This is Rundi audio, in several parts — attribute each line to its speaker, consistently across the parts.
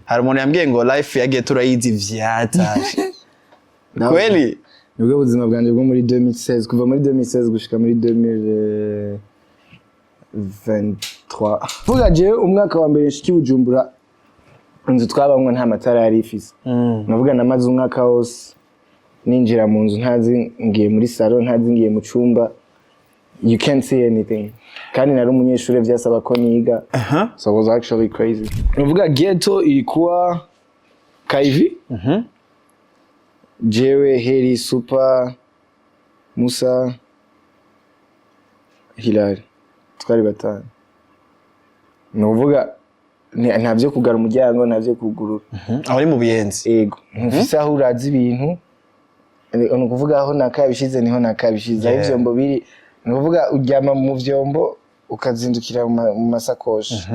Speaker 1: Hari umuntu yambwiye ngo life ya ghetto urayizi vyataje kweli.
Speaker 2: Nibwo buzima bwanjye bwo muri 2016, kuva muri 2016 gushika muri 2023. Vuga, jewe umwaka wa mbere nshika i Bujumbura, inzu twabamwo nta matara yari ifise. Navuga namaze umwaka wose ninjira mu nzu ntazi ngiye muri salon, ntazi ngiye mu cumba. You can't see anything. Kandi nari umunyeshuri, vyasaba ko niga, so it was actually crazy. Navuga ghetto ilikuwa Kaivi, jewe, Heri, Super, Musa, Hilary, twari batanu. Ni ukuvuga nta vyo kugara umuryango, nta vyo kugurura.
Speaker 1: Aho ari mu Buyenzi?
Speaker 2: Ego, ntufise aho uraza ibintu. Ni ukuvuga aho nakabishize niho nakabishize, aho ivyombo biri. Ni ukuvuga uryama mu vyombo, ukazindukira mu masakoshi.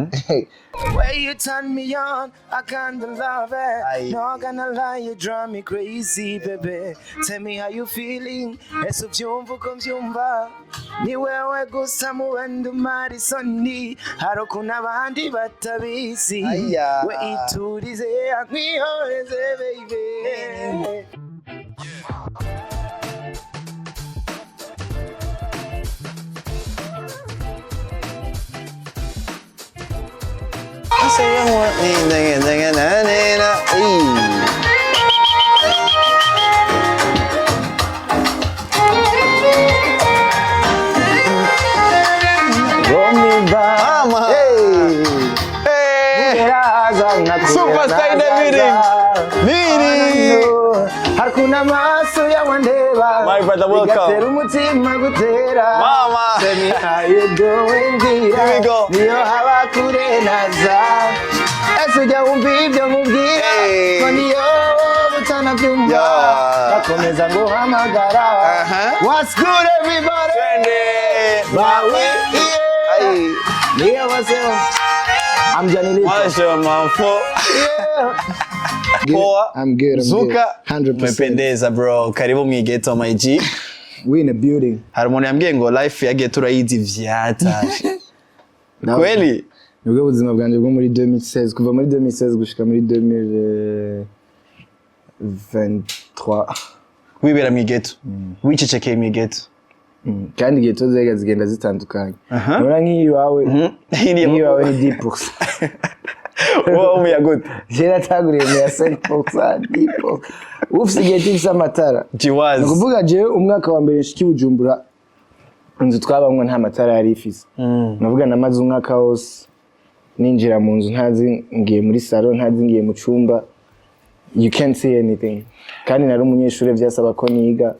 Speaker 2: Way you turn me on, I kinda love it.
Speaker 1: Aye.
Speaker 2: No gonna lie, you drive me crazy, baby. Tell me how you feeling. Ese uvyumva uko mvyumva? Ni wewe gusa mu bandi umara isoni. Hari ukuntu abandi batabizi.
Speaker 1: Aya.
Speaker 2: We iturize, nkwihoreze, baby.
Speaker 1: Mama.
Speaker 2: Hey.
Speaker 1: Hey. Superstar in the building. Miri.
Speaker 2: Hakuna amaso yawe ndeba.
Speaker 1: My brother, welcome.
Speaker 2: Bigatera umutima gutera.
Speaker 1: Mama.
Speaker 2: Tell me how you doing, dear.
Speaker 1: Here we go.
Speaker 2: Niyo haba kure naza. Ese ujya wumva ibyo nkubwira?
Speaker 1: Hey.
Speaker 2: Ko niyo utanabyumva, bakomeza nguhamagara. What's good, everybody?
Speaker 1: Twende.
Speaker 2: Bawe, yeah.
Speaker 1: Ay.
Speaker 2: Niyo bose. I'm Johnny Lito.
Speaker 1: Washo mamfo.
Speaker 2: Yeah.
Speaker 1: Poa.
Speaker 2: I'm good. I'm
Speaker 1: Zuka.
Speaker 2: good. 100%.
Speaker 1: Umependeza, bro. Karibu mu ghetto, my G.
Speaker 2: We in the building.
Speaker 1: Hari umuntu yambwiye ngo life ya ghetto urayizi vyataje kweli.
Speaker 2: Nibwo buzima bwanjye bwo muri 2016, kuva muri 2016 gushika muri 2023.
Speaker 1: Wibera mu ghetto, wicecekeye mu ghetto.
Speaker 2: Kandi ghetto zega zigenda zitandukanye. Nora nk'iyiwawe, nk'iyiwawe ni 10%.
Speaker 1: Wowe umuya gute?
Speaker 2: Je natanguriye mu ya 5%, 10%. Ufise ghetto ifise amatara.
Speaker 1: Jiwazi.
Speaker 2: Ni ukuvuga jewe umwaka wa mbere nshika i Bujumbura, inzu twabamwo nta matara yari ifise. Navuga namaze umwaka wose ninjira mu nzu ntazi ngiye muri salon, ntazi ngiye mu cumba. You can't see anything. Kandi nari umunyeshuri, vyasaba ko niga,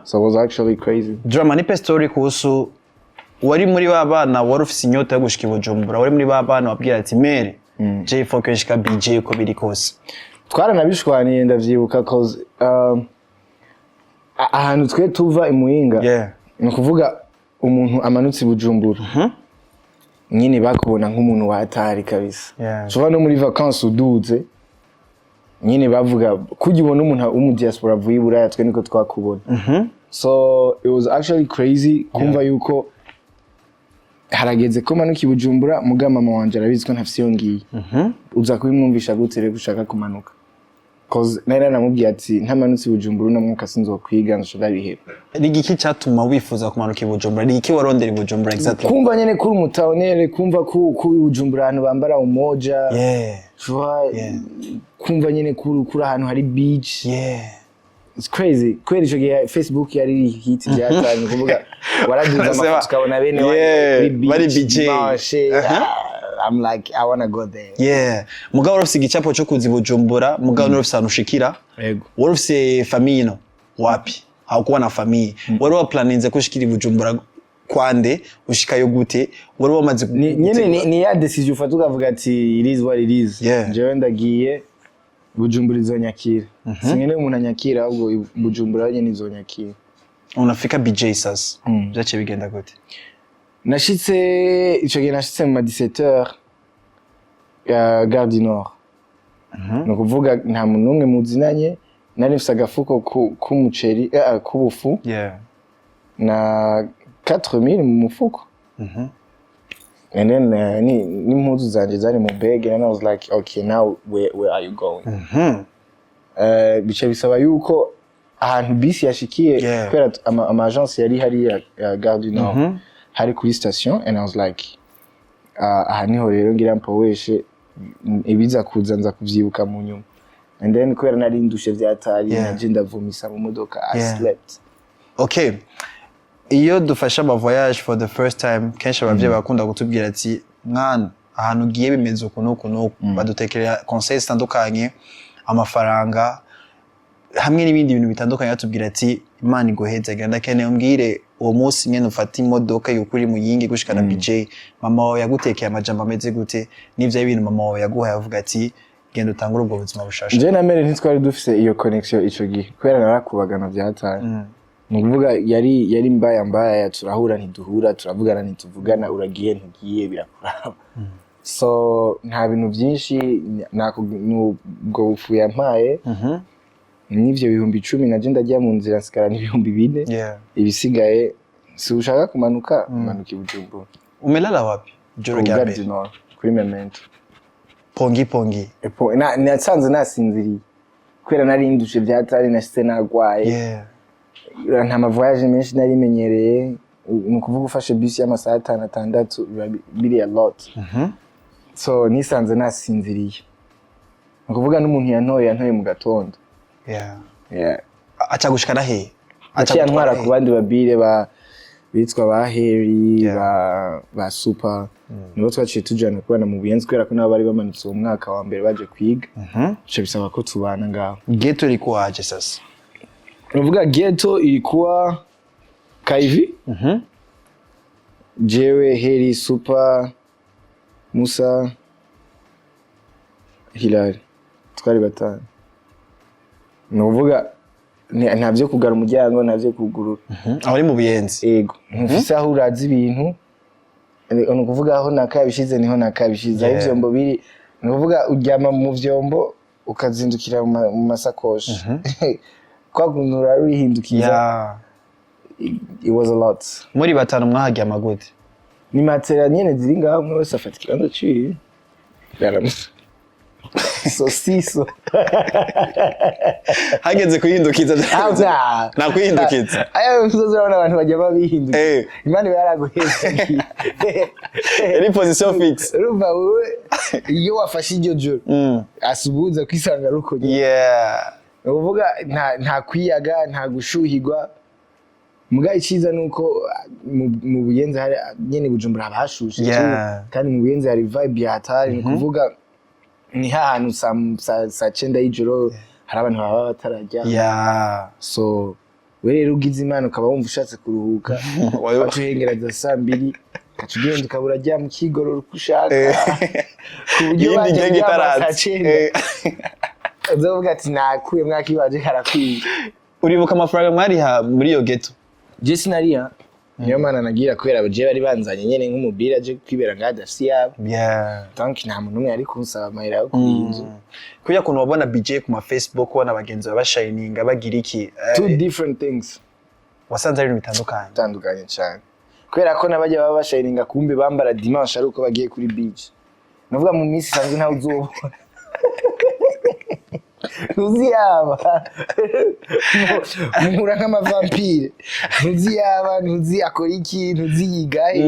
Speaker 2: so it was actually crazy.
Speaker 1: Drama, nipe story kuhusu wari muri ba bana wari ufise inyota yo gushika i Bujumbura, wari muri ba bana wabwira ati: "Mere J Focus shika BJ uko biri kose."
Speaker 2: Twaranabishwaniye, ndavyibuka, cause ahantu twe tuva i Muyinga, ni ukuvuga umuntu amanutse i Bujumbura nyine bakubona nk'umuntu watari kabisa. Ushobora no muri vacances uduze nyine bavuga kujya ubona umuntu w'umu diaspora avuye i Buraya, twe niko twakubona. So it was actually crazy kumva yuko harageze ko manuka i Bujumbura, muga mama wanje arabizi ko ntafise iyo ngiye. Uza kubimwumvisha gute rero ushaka kumanuka? Cause nari naramubwiye ati ntamanutse i Bujumbura uno mwaka sinzokwiga, nzoca ndabiheba.
Speaker 1: Ni igiki cyatuma wifuza kumanuka i Bujumbura? Ni igiki warondera i Bujumbura exactly?
Speaker 2: Kumva nyene kuri umutawunere, kumva ko i Bujumbura ahantu bambara umoja. Tu vois, kumva nyene kuri ahantu hari beach. It's crazy kubera ico gihe Facebook yari hit byatanye, kuvuga waraduza amafoto ukabona bene wanyu kuri beach,
Speaker 1: bari BJ.
Speaker 2: dimanche. Ah, I'm like, I wanna go there.
Speaker 1: Yeah, mugabo wari ufise igicapo cyo kuza i Bujumbura, mugabo wari ufise ahantu ushikira?
Speaker 2: Yego.
Speaker 1: Wari ufise famille? No wapi, hakuwa na famille. Wari waplaninze ko ushikira i Bujumbura kwande? Ushikayo gute? Wari wamaze
Speaker 2: Nyene ni ya decision ufata ukavuga ati it is what it is. Jewe ndagiye Bujumbura, izonyakira. Sinkeneye umuntu anyakira, ahubwo Bujumbura nyene izonyakira.
Speaker 1: Unafika BJ sasa, byaciye bigenda gute?
Speaker 2: Nashitse ico gihe, nashitse mu ma 17h ya Gare du Nord. Ni ukuvuga nta muntu n'umwe muzinanye. Nari mfise agafuko k'umuceri, k'ubufu na 4000 mu mufuko. And then n'impuzu zanje zari mu bag, and I was like, "Okay, now where are you going?" Bica bisaba yuko ahantu bisi yashikiye, kubera ama agence yari hariya ya Gare du Nord, hari kuri station, and I was like, "Aha niho rero ngira mpoweshe, ibiza kuza nza kuvyibuka mu nyuma." And then kubera nari ndushe vyatari, naje ndavumisa mu modoka, I slept.
Speaker 1: Okay, iyo dufashe ama voyage for the first time, kenshi abavyeyi bakunda kutubwira ati: "Mwana, ahantu ugiye bimeze uku n'uku n'uku." Badutekerera conseils zitandukanye, amafaranga hamwe n'ibindi bintu bitandukanye, batubwira ati: "Imana iguheze." Ndakeneye umbwire uwo munsi nyene ufata imodoka yuko uri Muyingi gushikana BJ, mama wawe yagutekeye amajambo ameze gute? N'ivyo ibintu mama wawe yaguhaye avuga ati: "Genda utangure ubwo buzima bushasha."
Speaker 2: Je na mère ntitwari dufise iyo connection ico gihe, kubera narakubagana vyatari. Ni ukuvuga yari mbaya mbaya, turahura ntiduhura, turavugana ntituvugana, uragiye ntugiye birakuraba. So nta bintu byinshi, ubwo bufu yampaye n'ivyo 10,000, naje ndajya mu nzira nsigarana 4000. Ibisigaye, si ushaka kumanuka, manuka i Bujumbura.
Speaker 1: Umelala wapi ijoro
Speaker 2: Ku
Speaker 1: rya
Speaker 2: Gare
Speaker 1: mbere?
Speaker 2: du Nord, kuri Memento.
Speaker 1: Pongi pongi?
Speaker 2: Epo, nasanze nasinziriye kubera nari ndushe vyatari, nashitse nagwaye. Nta ma voyage menshi nari menyereye. Ni ukuvuga ufashe bisi y'amasaha atanu, atandatu, biba biri a lot. So nisanze nasinziriye, ni ukuvuga n'umuntu yantoye mu gatondo. Yeah.
Speaker 1: Aca gushikana he?
Speaker 2: Aciye antwara
Speaker 1: gutwara
Speaker 2: ku bandi babire ba bitwa ba Harry,
Speaker 1: Yeah.
Speaker 2: ba Super, nibo twaciye tujana kubana mu Buyenzi, kubera ko nabo bari bamanutse uwo mwaka wa mbere baje kwiga. Bica bisaba ko tubana ngaho.
Speaker 1: Ghetto ilikuwaje sasa?
Speaker 2: Ni ukuvuga ghetto ilikuwa kaivi, jewe, Heri, Super, Musa, Hilary, twari batanu. Ni ukuvuga nta byo kugara umuryango, nta byo kugurura.
Speaker 1: Aho ari mu Buyenzi?
Speaker 2: Ego, ntufise aho uraza ibintu. Ni ukuvuga aho nakabishize niho nakabishize, aho ivyombo biri. Ni ukuvuga uryama mu vyombo, ukazindukira mu masakoshi, kwa kuntu urara urihindukiza. It was a lot.
Speaker 1: Muri batanu mwaharyama gute?
Speaker 2: Ni matera nyene ziri ngaho, umwe wese afata ikibanza ciwe. Sosiso.
Speaker 1: Hageze kuhindukiza, nta kuhindukiza?
Speaker 2: Aya uzoza urabona abantu bajya babihindukiza. Imana iba yaraguhezagiye.
Speaker 1: Yari position fixe.
Speaker 2: Urumva wowe iyo wafashe iryo joro, asubuza kwisanga ari uko nyene. Ni ukuvuga nta kwiyaga, nta gushuhirwa. Muga iciza ni uko mu Buyenzi hari nyene, Bujumbura haba hashushe tu, kandi mu Buyenzi hari vibe ya hatari. Ni ukuvuga ni hahantu saa 9 y'ijoro hari abantu baba batarajya. So we rero ugize Imana ukaba wumva ushatse kuruhuka, waca uhengereza saa 2, ugaca ugenda ukaba uraryama ukigorora uko ushaka, ku buryo
Speaker 1: Iyindi
Speaker 2: baje
Speaker 1: genge
Speaker 2: kuryama saa
Speaker 1: itaraza.
Speaker 2: 9, uzovuga ati: "Nakuye mwakibaje karakwiye."
Speaker 1: Uribuka amafaranga mwariha muri iyo ghetto?
Speaker 2: Je sinariya, niyo mana nagira, kubera je bari banzanye nyene nk'umubiri aje kwibera ngaha adafise iyabo. Donc nta muntu n'umwe yari kunsaba amahera yo kuri iyi nzu.
Speaker 1: Kubera ukuntu wabona BJ ku ma Facebook, ubona bagenzi bawe bashininga bagira iki,
Speaker 2: Two different things.
Speaker 1: Wasanze ari ibintu bitandukanye?
Speaker 2: Bitandukanye cyane, kubera ko n'abajya baba bashininga kumbe bambara dimanche ari uko bagiye kuri beach. Nuvuga mu minsi isanzwe ntawe uzobona, ntuzi yaba muhura nk'amavampire, ntuzi yaba, ntuzi akora iki, ntuzi yigahe.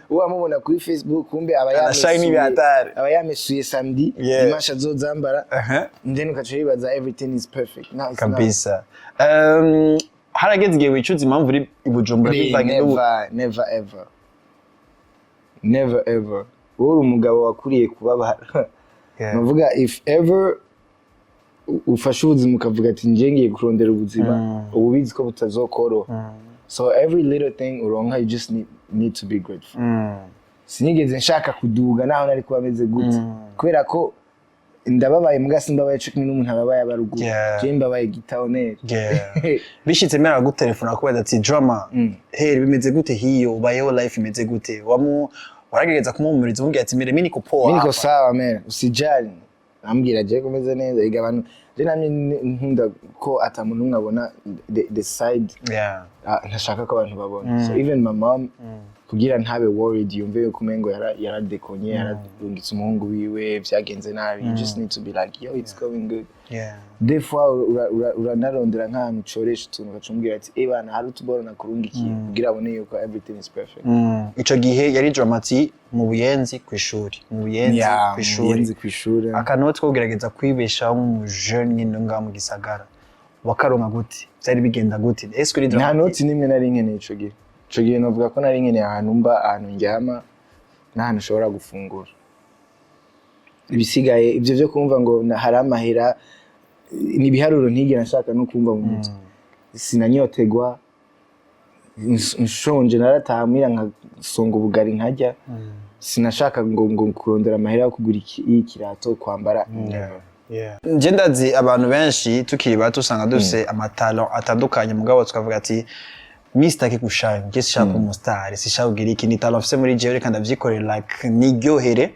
Speaker 2: Uwamubona kuri Facebook kumbe aba
Speaker 1: Arashine.
Speaker 2: yamesuye,
Speaker 1: Ibihatari.
Speaker 2: aba yamesuye samedi, dimanche azozambara. Then ukaca wibaza everything is perfect. No, it's not.
Speaker 1: Kabisa. Harageze igihe wicuza impamvu uri i Bujumbura bivanye n'ubu?
Speaker 2: Never, never ever, never ever. Wowe uri umugabo wakuriye kubabara. Nuvuga if ever ufashe ubuzima ukavuga ati: "Nje ngiye kurondera ubuzima," uba ubizi ko butazokoroha. So every little thing uronka, you just need to be grateful. Sinigeze nshaka kuduga naho nari kuba ameze gute, kubera ko ndababaye mbwa simbabaye co kimwe n'umuntu ababaye aba ruguru. Je mbabaye gitawoneri.
Speaker 1: Bishitse mera agutelefona akubaza ati: "Drama, hey, bimeze gute hiyo ubayeho, life imeze gute?" Wamu waragerageza kumuhumuriza, umubwira ati: "Mire, mimi niko poa
Speaker 2: Mimi niko
Speaker 1: hapa."
Speaker 2: sawa mère, usijali. Ambwira je kumeze neza. Iga abantu je namye nkunda ko ata muntu umwe abona the side ntashaka ko abantu babona. So even my mom, Kugira ntabe worried, yumve yuko umengo yaradekonye, yararungitse umuhungu wiwe, vyagenze nabi. You just need to be like, "Yo, it's going good." Des fois uranarondera nk'ahantu ucoresha utuntu, ugaca umubwira ati: "Eh bana, hari utuboro nakurungikiye," kugira abone yuko everything is perfect.
Speaker 1: Ico gihe yari Drama-T mu Buyenzi kw'ishuri, mu Buyenzi
Speaker 2: Yeah,
Speaker 1: kw'ishuri.
Speaker 2: Buyenzi kw'ishuri.
Speaker 1: Akanoti ko kugerageza kwibeshaho nk'umujene nyine ngaha mu gisagara wakaronka gute? Vyari bigenda gute? Ese uri
Speaker 2: Nta
Speaker 1: Drama-T?
Speaker 2: noti n'imwe nari nkeneye ico gihe. Ico gihe novuga ko nari nkeneye ahantu mba, ahantu ndyama n'ahantu ushobora gufungura. Ibisigaye, ibyo byo kumva ngo hari amahera, ni ibiharuro ntigera nshaka no kumva mu mutwe. Sinanyotegwa, nshonje narataha muhira nkasonga ubugari nkarya. Sinashaka ngo kurondera amahera yo kugura ikirato, kwambara, never.
Speaker 1: Nje ndazi abantu benshi tukiri bato usanga dufise amatalent atandukanye, mugabo tukavuga ati: "Mr Kikushine, nje sishaka kuba umustar, sishaka kugira iki, ni talent mfise muri jewe, reka ndavyikorere, like niryohere,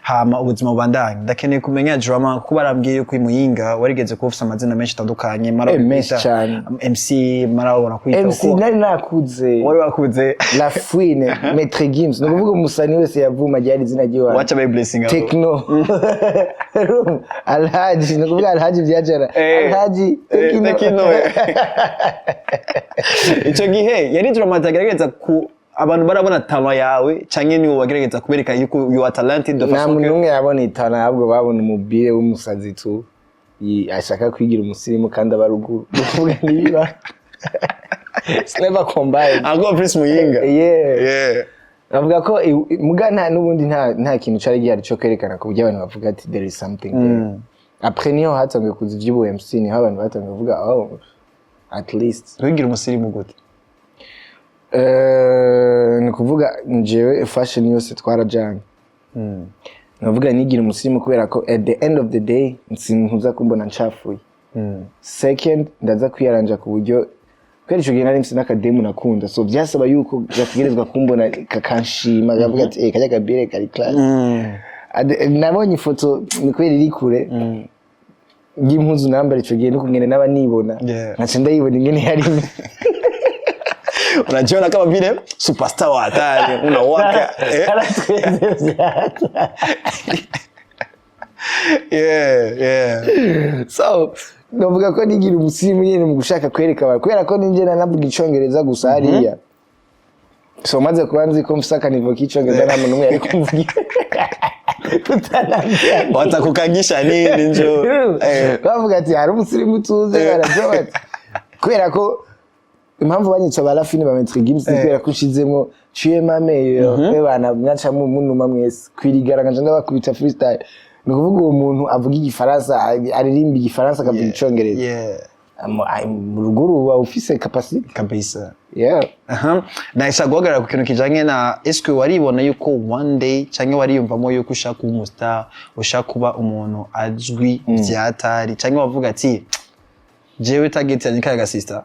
Speaker 1: hama ubuzima bubandanye." Ndakeneye kumenya Drama, kuko barambwiye yuko i Muyinga warigeze kuba ufise amazina menshi atandukanye, mara
Speaker 2: Eh, menshi
Speaker 1: bakwita
Speaker 2: cane.
Speaker 1: MC, mara barakwita
Speaker 2: MC. Nari nakuze.
Speaker 1: Wari wakuze.
Speaker 2: La Fouine, Maître Gims, ni ukuvuga umusani wese yavuma ryari izina ry'iwanyu.
Speaker 1: Wacha bayi blessing abo.
Speaker 2: Tekno, Alhaji, ni ukuvuga Alhaji byajara. Alhaji Tekno.
Speaker 1: Tekno, eh. Ico gihe yari Drama agerageza ku abantu barabona talent yawe, canke niwe wagerageza kubereka yuko you are talented de
Speaker 2: Nta
Speaker 1: façon
Speaker 2: muntu
Speaker 1: que
Speaker 2: n'umwe yabona itana, ahubwo babona umubire w'umusazi tu ashaka kwigira umusirimu kandi aba ruguru. Ni ukuvuga ntibiba, it's never combined.
Speaker 1: Encore plus Muyinga.
Speaker 2: Yeah. Bavuga ko muga nta n'ubundi nta kintu cari gihari co kwerekana ku buryo abantu bavuga ati: "There is something there." Après niho hatanguye kuza ivy'ubu MC, niho abantu batanguye kuvuga: "Oh, at least."
Speaker 1: Wigira umusirimu gute?
Speaker 2: Ni ukuvuga njyewe fashion yose twarajanye. Navuga nigira umusirimu kubera ko at the end of the day sintuza kumbona ncafuye. Second, ndaza kwiyaranja ku buryo, kubera ico gihe nari mfise n'akademu nakunda, so vyasaba yuko gategerezwa kumbona kakanshima, kavuga ati: "Eh, karya kabire kari class." Nabonye ifoto, ni kubera iri kure, y'impuzu nambara ico gihe n'ukungene naba nibona, nkaca ndayibona ingene yari imeze.
Speaker 1: Unajiona kama vile superstar wa hatari, unawaka, eh?
Speaker 2: Aratweze vyata. So novuga ko nigira umusirimu nyene mu gushaka kwereka abantu, kubera ko ninjye nanavuga Icongereza gusa hariya. So maze kuba nzi ko mfise akanivo k'Icongereza, nta muntu n'umwe yari kumvugira utanambya.
Speaker 1: Watakukangisha nini njo eh.
Speaker 2: Bavuga ati: "Hari umusirimu tuze." Baravuga bati kubera ko impamvu banyitse ba Rafine, ba Maître Gims, ni kubera ko nshizemwo cuyemo ameyo bana mwaca munuma mwese kwirigara, nkaca ndabakubita freestyle. Ni ukuvuga uwo muntu avuga Igifaransa, aririmba Igifaransa, akavuga Icongereza. Mu ruguru uba ufise capacity.
Speaker 1: Kabisa.
Speaker 2: Yeah.
Speaker 1: Aha. Nahise guhagarara ku kintu kijanye na eske waribona yuko one day, canke wariyumvamo yuko ushaka kuba umustar, ushaka kuba umuntu azwi vyatari, canke wavuga ati: "Jewe target yanje kaya gasista,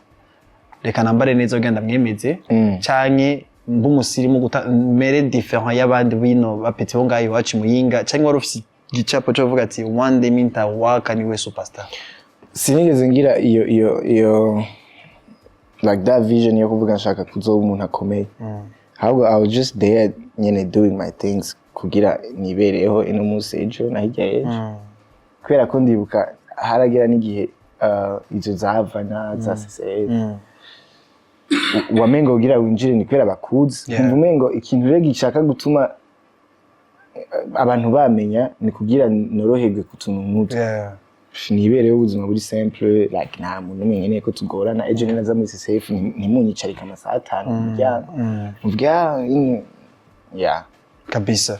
Speaker 1: reka nambare neza kugira ndamwemeze, canke mbe umusirimu guta mere différent y'abandi bino bapeti bo ngaho iwacu i Muyinga," canke wari ufise igicapo cyo kuvuga ati: "One day mintawaka niwe superstar"?
Speaker 2: Sinigeze ngira iyo like that vision yo kuvuga nshaka kuzoba umuntu akomeye. Ahubwo I was just there nyene doing my things kugira nibereho ino munsi, ejo na hirya y'ejo. Kubera ko ndibuka haragera n'igihe izo zava na za CCF wamengo kugira winjire ni kubera bakuzi. Nkumva umengo ikintu rero gishaka gutuma abantu bamenya ni kugira noroherwe ku tuntu nk'utwo, nibereho ubuzima buri simple, like nta muntu n'umwe nkeneye ko tugorana. Ejo ninaza muri CCF ntimunyicarike amasaha 5 mu muryango mvuge: "Ah, yeah."
Speaker 1: Kabisa.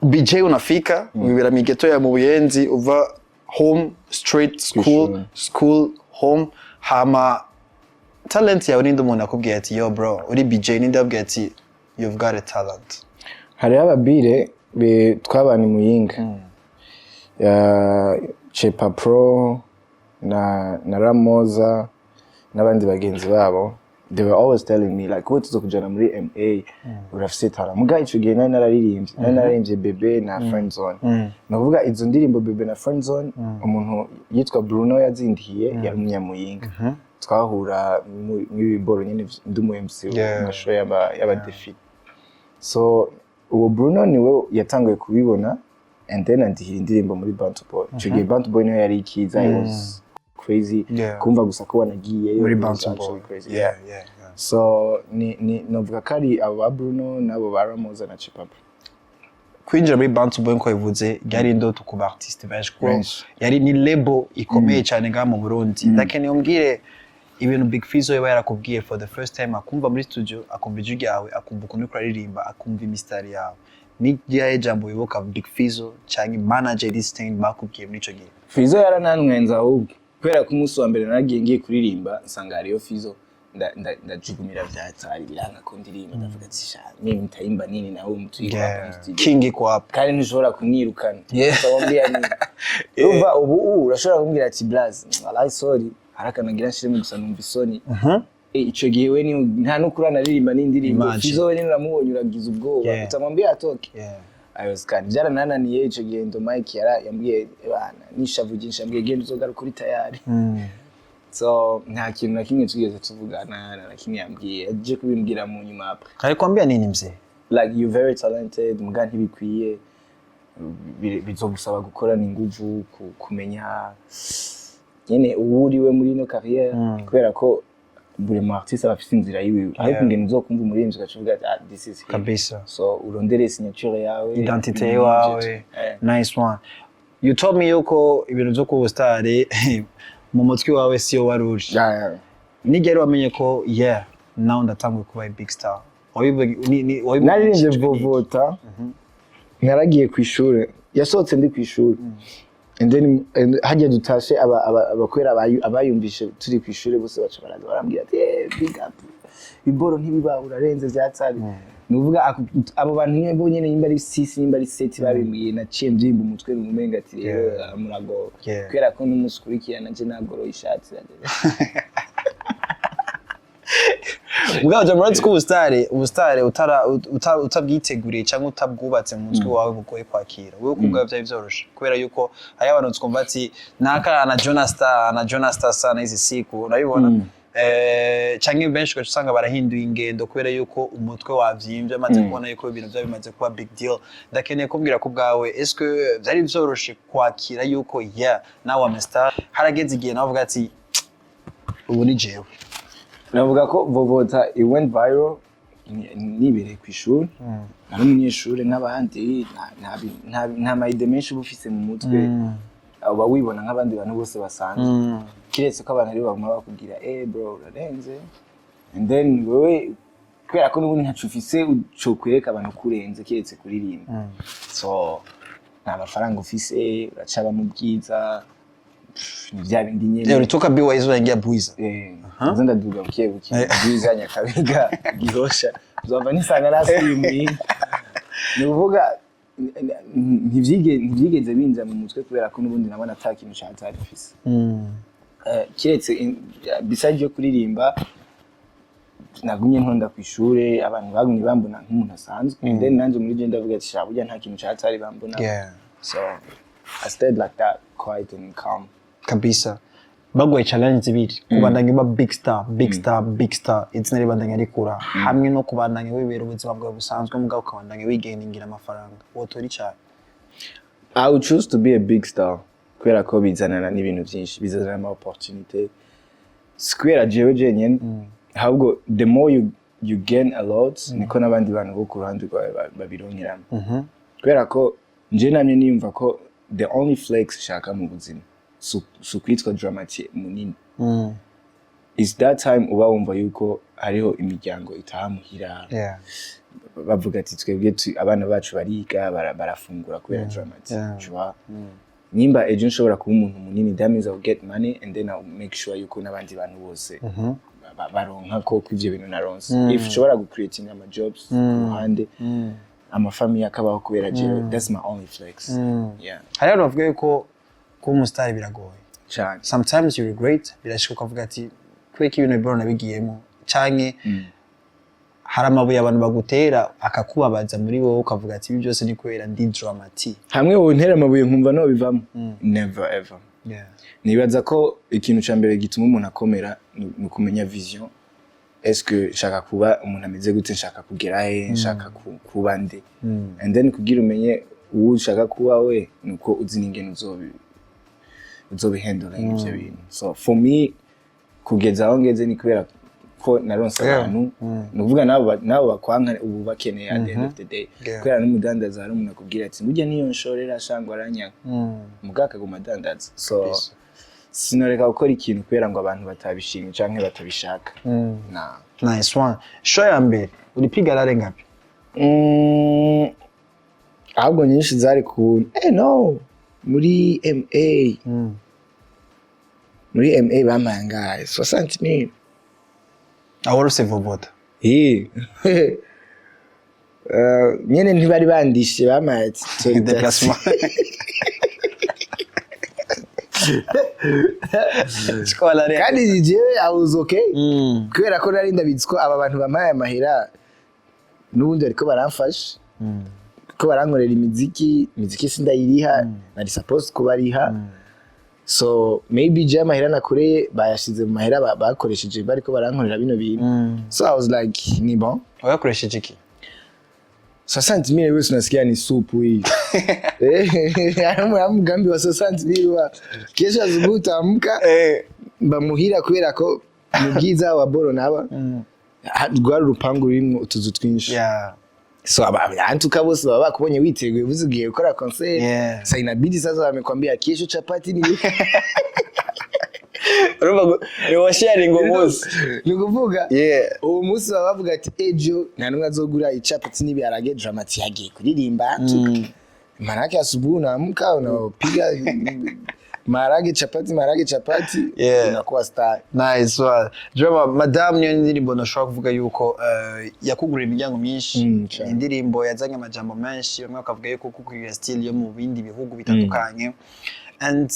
Speaker 1: BJ, unafika wibera migeto ya mu Buyenzi, uva home straight school.
Speaker 2: Kw'ishuri.
Speaker 1: School, home. Hama talent yawe, ninde umuntu akubwiye ati: "Yo bro, uri BJ"? Ninde akubwiye ati: "You've got a talent"?
Speaker 2: Hariho ababire twabana i Muyinga, Chepa Pro na Ramoza n'abandi bagenzi babo. They were always telling me like, "Wowe tuzokujana muri MA, urafise talent." Muga ico gihe nari nararirimbye Bebe na Friend Zone. Ni ukuvuga izo ndirimbo, Bebe na Friend Zone, umuntu yitwa Bruno yazindiye, yari umunyamuyinga, twahura mw'ibiboro nyene, ndi umu MC mu mashow y'aba défilé. So uwo Bruno niwe yatanguye kubibona and then andihira indirimbo muri Bantu Boy. Ico gihe Bantu Boy niyo yari ikiza. It was crazy kumva gusa ko wanagiyeyo
Speaker 1: muri
Speaker 2: it was
Speaker 1: Bantu
Speaker 2: actually
Speaker 1: Boy.
Speaker 2: crazy. So ni novuga ko ari abo ba Bruno n'abo ba Ramoza na Chipapa.
Speaker 1: Kwinjira muri Bantu Boy, nko bivuze, ryari indoto ku ba artiste benshi, kuko
Speaker 2: Benshi.
Speaker 1: yari ni label ikomeye cyane ngaha mu Burundi. Ndakeneye umbwire ibintu Big Fizzo yaba yarakubwiye for the first time akumva muri studio, akumva ijwi ryawe, akumva ukuntu uriko uraririmba, akumva imisitari yawe. Ni ryahe jambo wibuka Big Fizzo cyangwa manager Distinct bakubwiye muri ico gihe?
Speaker 2: Fizo yaranantwenza ahubwo, kubera ko umunsi wa mbere naragiye ngiye kuririmba, nsanga hariyo Fizo, ndajugumira vyatari, biranga ko ndirimba. Ndavuga ati: "Sha, mimi nitaimba nini na huyu mtu yuko hapa mu studio?"
Speaker 1: King iko hapa.
Speaker 2: Kandi ntushobora kumwirukana. Ukamubwira nini? Urumva ubu urashobora kumbwira ati: "Blaze, wallahi sorry, hari akantu ngira nshiremo gusa numva isoni." Ico gihe we ni nta n'ukuri anaririmba n'indirimbo.
Speaker 1: Imagine.
Speaker 2: Fizo we nyine uramubonye uragize ubwoba, utamwambia atoke. Ayo kandi byaranananiye ico gihe. Ndo Mike yara yambwiye bana nishavu ryinshi, yambwiye: "Genda, uzogaruka uri tayari." So nta kintu na kimwe tugeze tuvugana, nta na kimwe yambwiye, aje kubimbwira mu nyuma après.
Speaker 1: Alikwambia nini mzee?
Speaker 2: Like, "You very talented, muga ntibikwiye, bizogusaba gukorana inguvu, kumenya nyene uwo uriwe muri ino carrière," kubera ko buri mu artiste aba afise inzira yiwiwe, ariko ingene uzokumva umuririmbyi ugaca uvuga ati: "Ah, this is him."
Speaker 1: Kabisa.
Speaker 2: So urondere signature yawe,
Speaker 1: identité
Speaker 2: ibintu
Speaker 1: yawe.
Speaker 2: nk'ivyo.
Speaker 1: Nice one. You told me yuko ibintu byo kuba ubusitari mu mutwe wawe siyo wari uri. Nigera wamenye ko yeah, now ndatanguye kuba a big star?
Speaker 2: Naririmbye
Speaker 1: Wabivugishijwe n'iki?
Speaker 2: Vovota, naragiye ku ishuri, yasohotse ndi ku ishuri, and then hajya dutashe, abakwera abayumvishe turi ku ishuri bose baca baraza barambwira ati: "Eh, big up, iboro ntibiba, urarenze vyatsari." Ni ukuvuga abo bantu nyene bo nyene, nimba ari six, nimba ari sept, babimbwiye, naciye mbyimba umutwe, numenga ati rero muragowe, kubera ko n'umunsi ukurikira nanje nagoroye ishati.
Speaker 1: Mugabo jya murazi ko ubusitari utabwiteguriye cyangwa utabwubatse mu mutwe wawe bugoye kwakira. Wowe ku bwawe byari byoroshe? Kubera yuko hariho abantu twumva ati naka anajiona star, anajiona star sana hizi siku, unabibona, canke benshi ugaca usanga barahinduye ingendo kubera yuko umutwe wavyimbye, amaze kubona yuko ibintu byaba bimaze kuba big deal. Ndakeneye kumbwira ku bwawe, est-ce que byari byoroshe kwakira yuko yeah, now I'm a star? Harageze igihe nawe uvuga ati: "Ubu ni jewe"?
Speaker 2: Navuga ko Vovota it went viral nibereye ku ishuri, nari umunyeshuri nk'abandi, nta ma idées menshi uba ufise mu mutwe, uba wibona nk'abandi bantu bose basanzwe, kiretse ko abantu aribo baguma bakubwira: "Eh bro, urarenze." And then wewe kubera ko n'ubundi ntaco ufise cokwereka abantu ko urenze kiretse kuririmba, so nta mafaranga ufise, uracaba mu bwiza. Pff, ni vya bindi nyene.
Speaker 1: Ulitoka BYZ unaingia Bwiza.
Speaker 2: Eh, nzo ndaduga buke buke, Bwiza, Nyakabiga, Gihosha, nzova nisanga nasubiye Muyinga. Ni ukuvuga ntivyigeze binja mu mutwe, kubera ko n'ubundi nabona ata kintu catari mfise. Kiretse besides yo kuririmba, nagumye ntonda ku ishure, abantu bagumye bambona nk'umuntu asanzwe, and then nanje muri je ndavuga ati: "Sha, burya nta kintu catari bambona." So I stayed like that, quiet and calm.
Speaker 1: Kabisa. Baguhaye challenge zibiri: kubandanya uba big star, big star, big star, izina ribandanya rikura, hamwe no kubandanya wibera ubuzima bwawe busanzwe, mugabo ukabandanya wigeningira amafaranga. Wotora icyayi?
Speaker 2: I would choose to be a big star, kubera ko bizanana n'ibintu byinshi, bizanana ama opportunité, si kubera jewe jenyine, ahubwo the more you gain a lot, niko n'abandi bantu bo ku ruhande rwawe babironkeramo, kubera ko nje namye niyumva ko the only flex nshaka mu buzima si ukwitwa Drama T munini. Is that time uba wumva yuko hariho imiryango itaha muhira, bavuga ati: "Twebwe abana bacu bariga, barafungura kubera Drama T." Tu vois, nimba ejo nshobora kuba umuntu munini, that means I will get money and then I will make sure yuko n'abandi bantu bose baronka ko ivyo bintu naronse. If nshobora gucreating ama jobs ku ruhande, amafamiye akabaho kubera jewe, that's my only flex, yeah.
Speaker 1: Hariho abantu bavuga yuko kuba umusitari biragoye.
Speaker 2: Cyane.
Speaker 1: Sometimes you regret, birashika ukavuga ati: "Kubera ko ibintu bibona nabigiyemo?" Canke hari amabuye abantu bagutera akakubabaza muri wowe, ukavuga ati: "Ibi byose ni kubera ndi Drama T"?
Speaker 2: Hamwe wontera amabuye nkumva no bivamo, never ever. Nibaza ko ikintu ca mbere gituma umuntu akomera ni ukumenya vision. Est-ce que nshaka kuba umuntu ameze gute? Nshaka kugera he? Nshaka kuba nde? And then kugira umenye uwo ushaka kuba we, nuko uzi n'ingene uzobihandlinga ivyo bintu. So for me, kugeza aho ngeze ni kubera ko naronse abantu. Ni ukuvuga nabo bakwanka ubu bakeneye at the end of the day. Kubera n'umudandaza, hari umuntu akubwira ati: "Burya niyo nshorera shangwa aranyanga," mugabo akaguma adandaza. So sinoreka gukora ikintu kubera ngo abantu batabishimye canke batabishaka na.
Speaker 1: Nice one. Show ya mbere ulipiga lare ngapi?
Speaker 2: Ahubwo nyinshi zari ku no muri MA. Muri MA bampaye angahe? 60 mille.
Speaker 1: Aho waruse vobota?
Speaker 2: Eh. Nyene ntibari bandishe, bampaye ati
Speaker 1: Déplacement.
Speaker 2: Kandi jewe I was okay, kubera ko nari ndabizi ko aba bantu bampaye amahera n'ubundi bariko baramfasha, ko barankorera imiziki. Imiziki sindayiriha, nari supposed kubariha. So maybe je amahera nakoreye bayashize mu mahera bakoresheje bariko barankorera bino bintu. So I was like, ni bon.
Speaker 1: Wayakoresheje iki?
Speaker 2: 60 mille wese unasikia ni supu hii. Eh, mugambi wa 60 mille wa kesho asubuhi utaamka bamuhira, kubera ko mu bwiza wa boro naba rwari urupangu rurimwo utuzu twinshi. So antuka bose baba bakubonye witeguye, uvuze ugiye gukora concert. Sa inabidi sasa wamekwambia kesho chapati ni
Speaker 1: Urumva ngo ni washaringa umunsi.
Speaker 2: Ni ukuvuga uwo munsi baba bavuga ati: "Ejo nta n'umwe azogura icapati n'ibiharage, Dramati yagiye kuririmba." Manake asubuhi unaamka unapiga maharage chapati, maharage chapati, unakuwa star.
Speaker 1: Nice one. Drama Madame niyo ndirimbo nashobora kuvuga yuko yakugurira imiryango myinshi.
Speaker 2: Cane.
Speaker 1: Indirimbo yazanye amajambo menshi, bamwe bakavuga yuko kugurira style yo mu bindi bihugu bitandukanye, and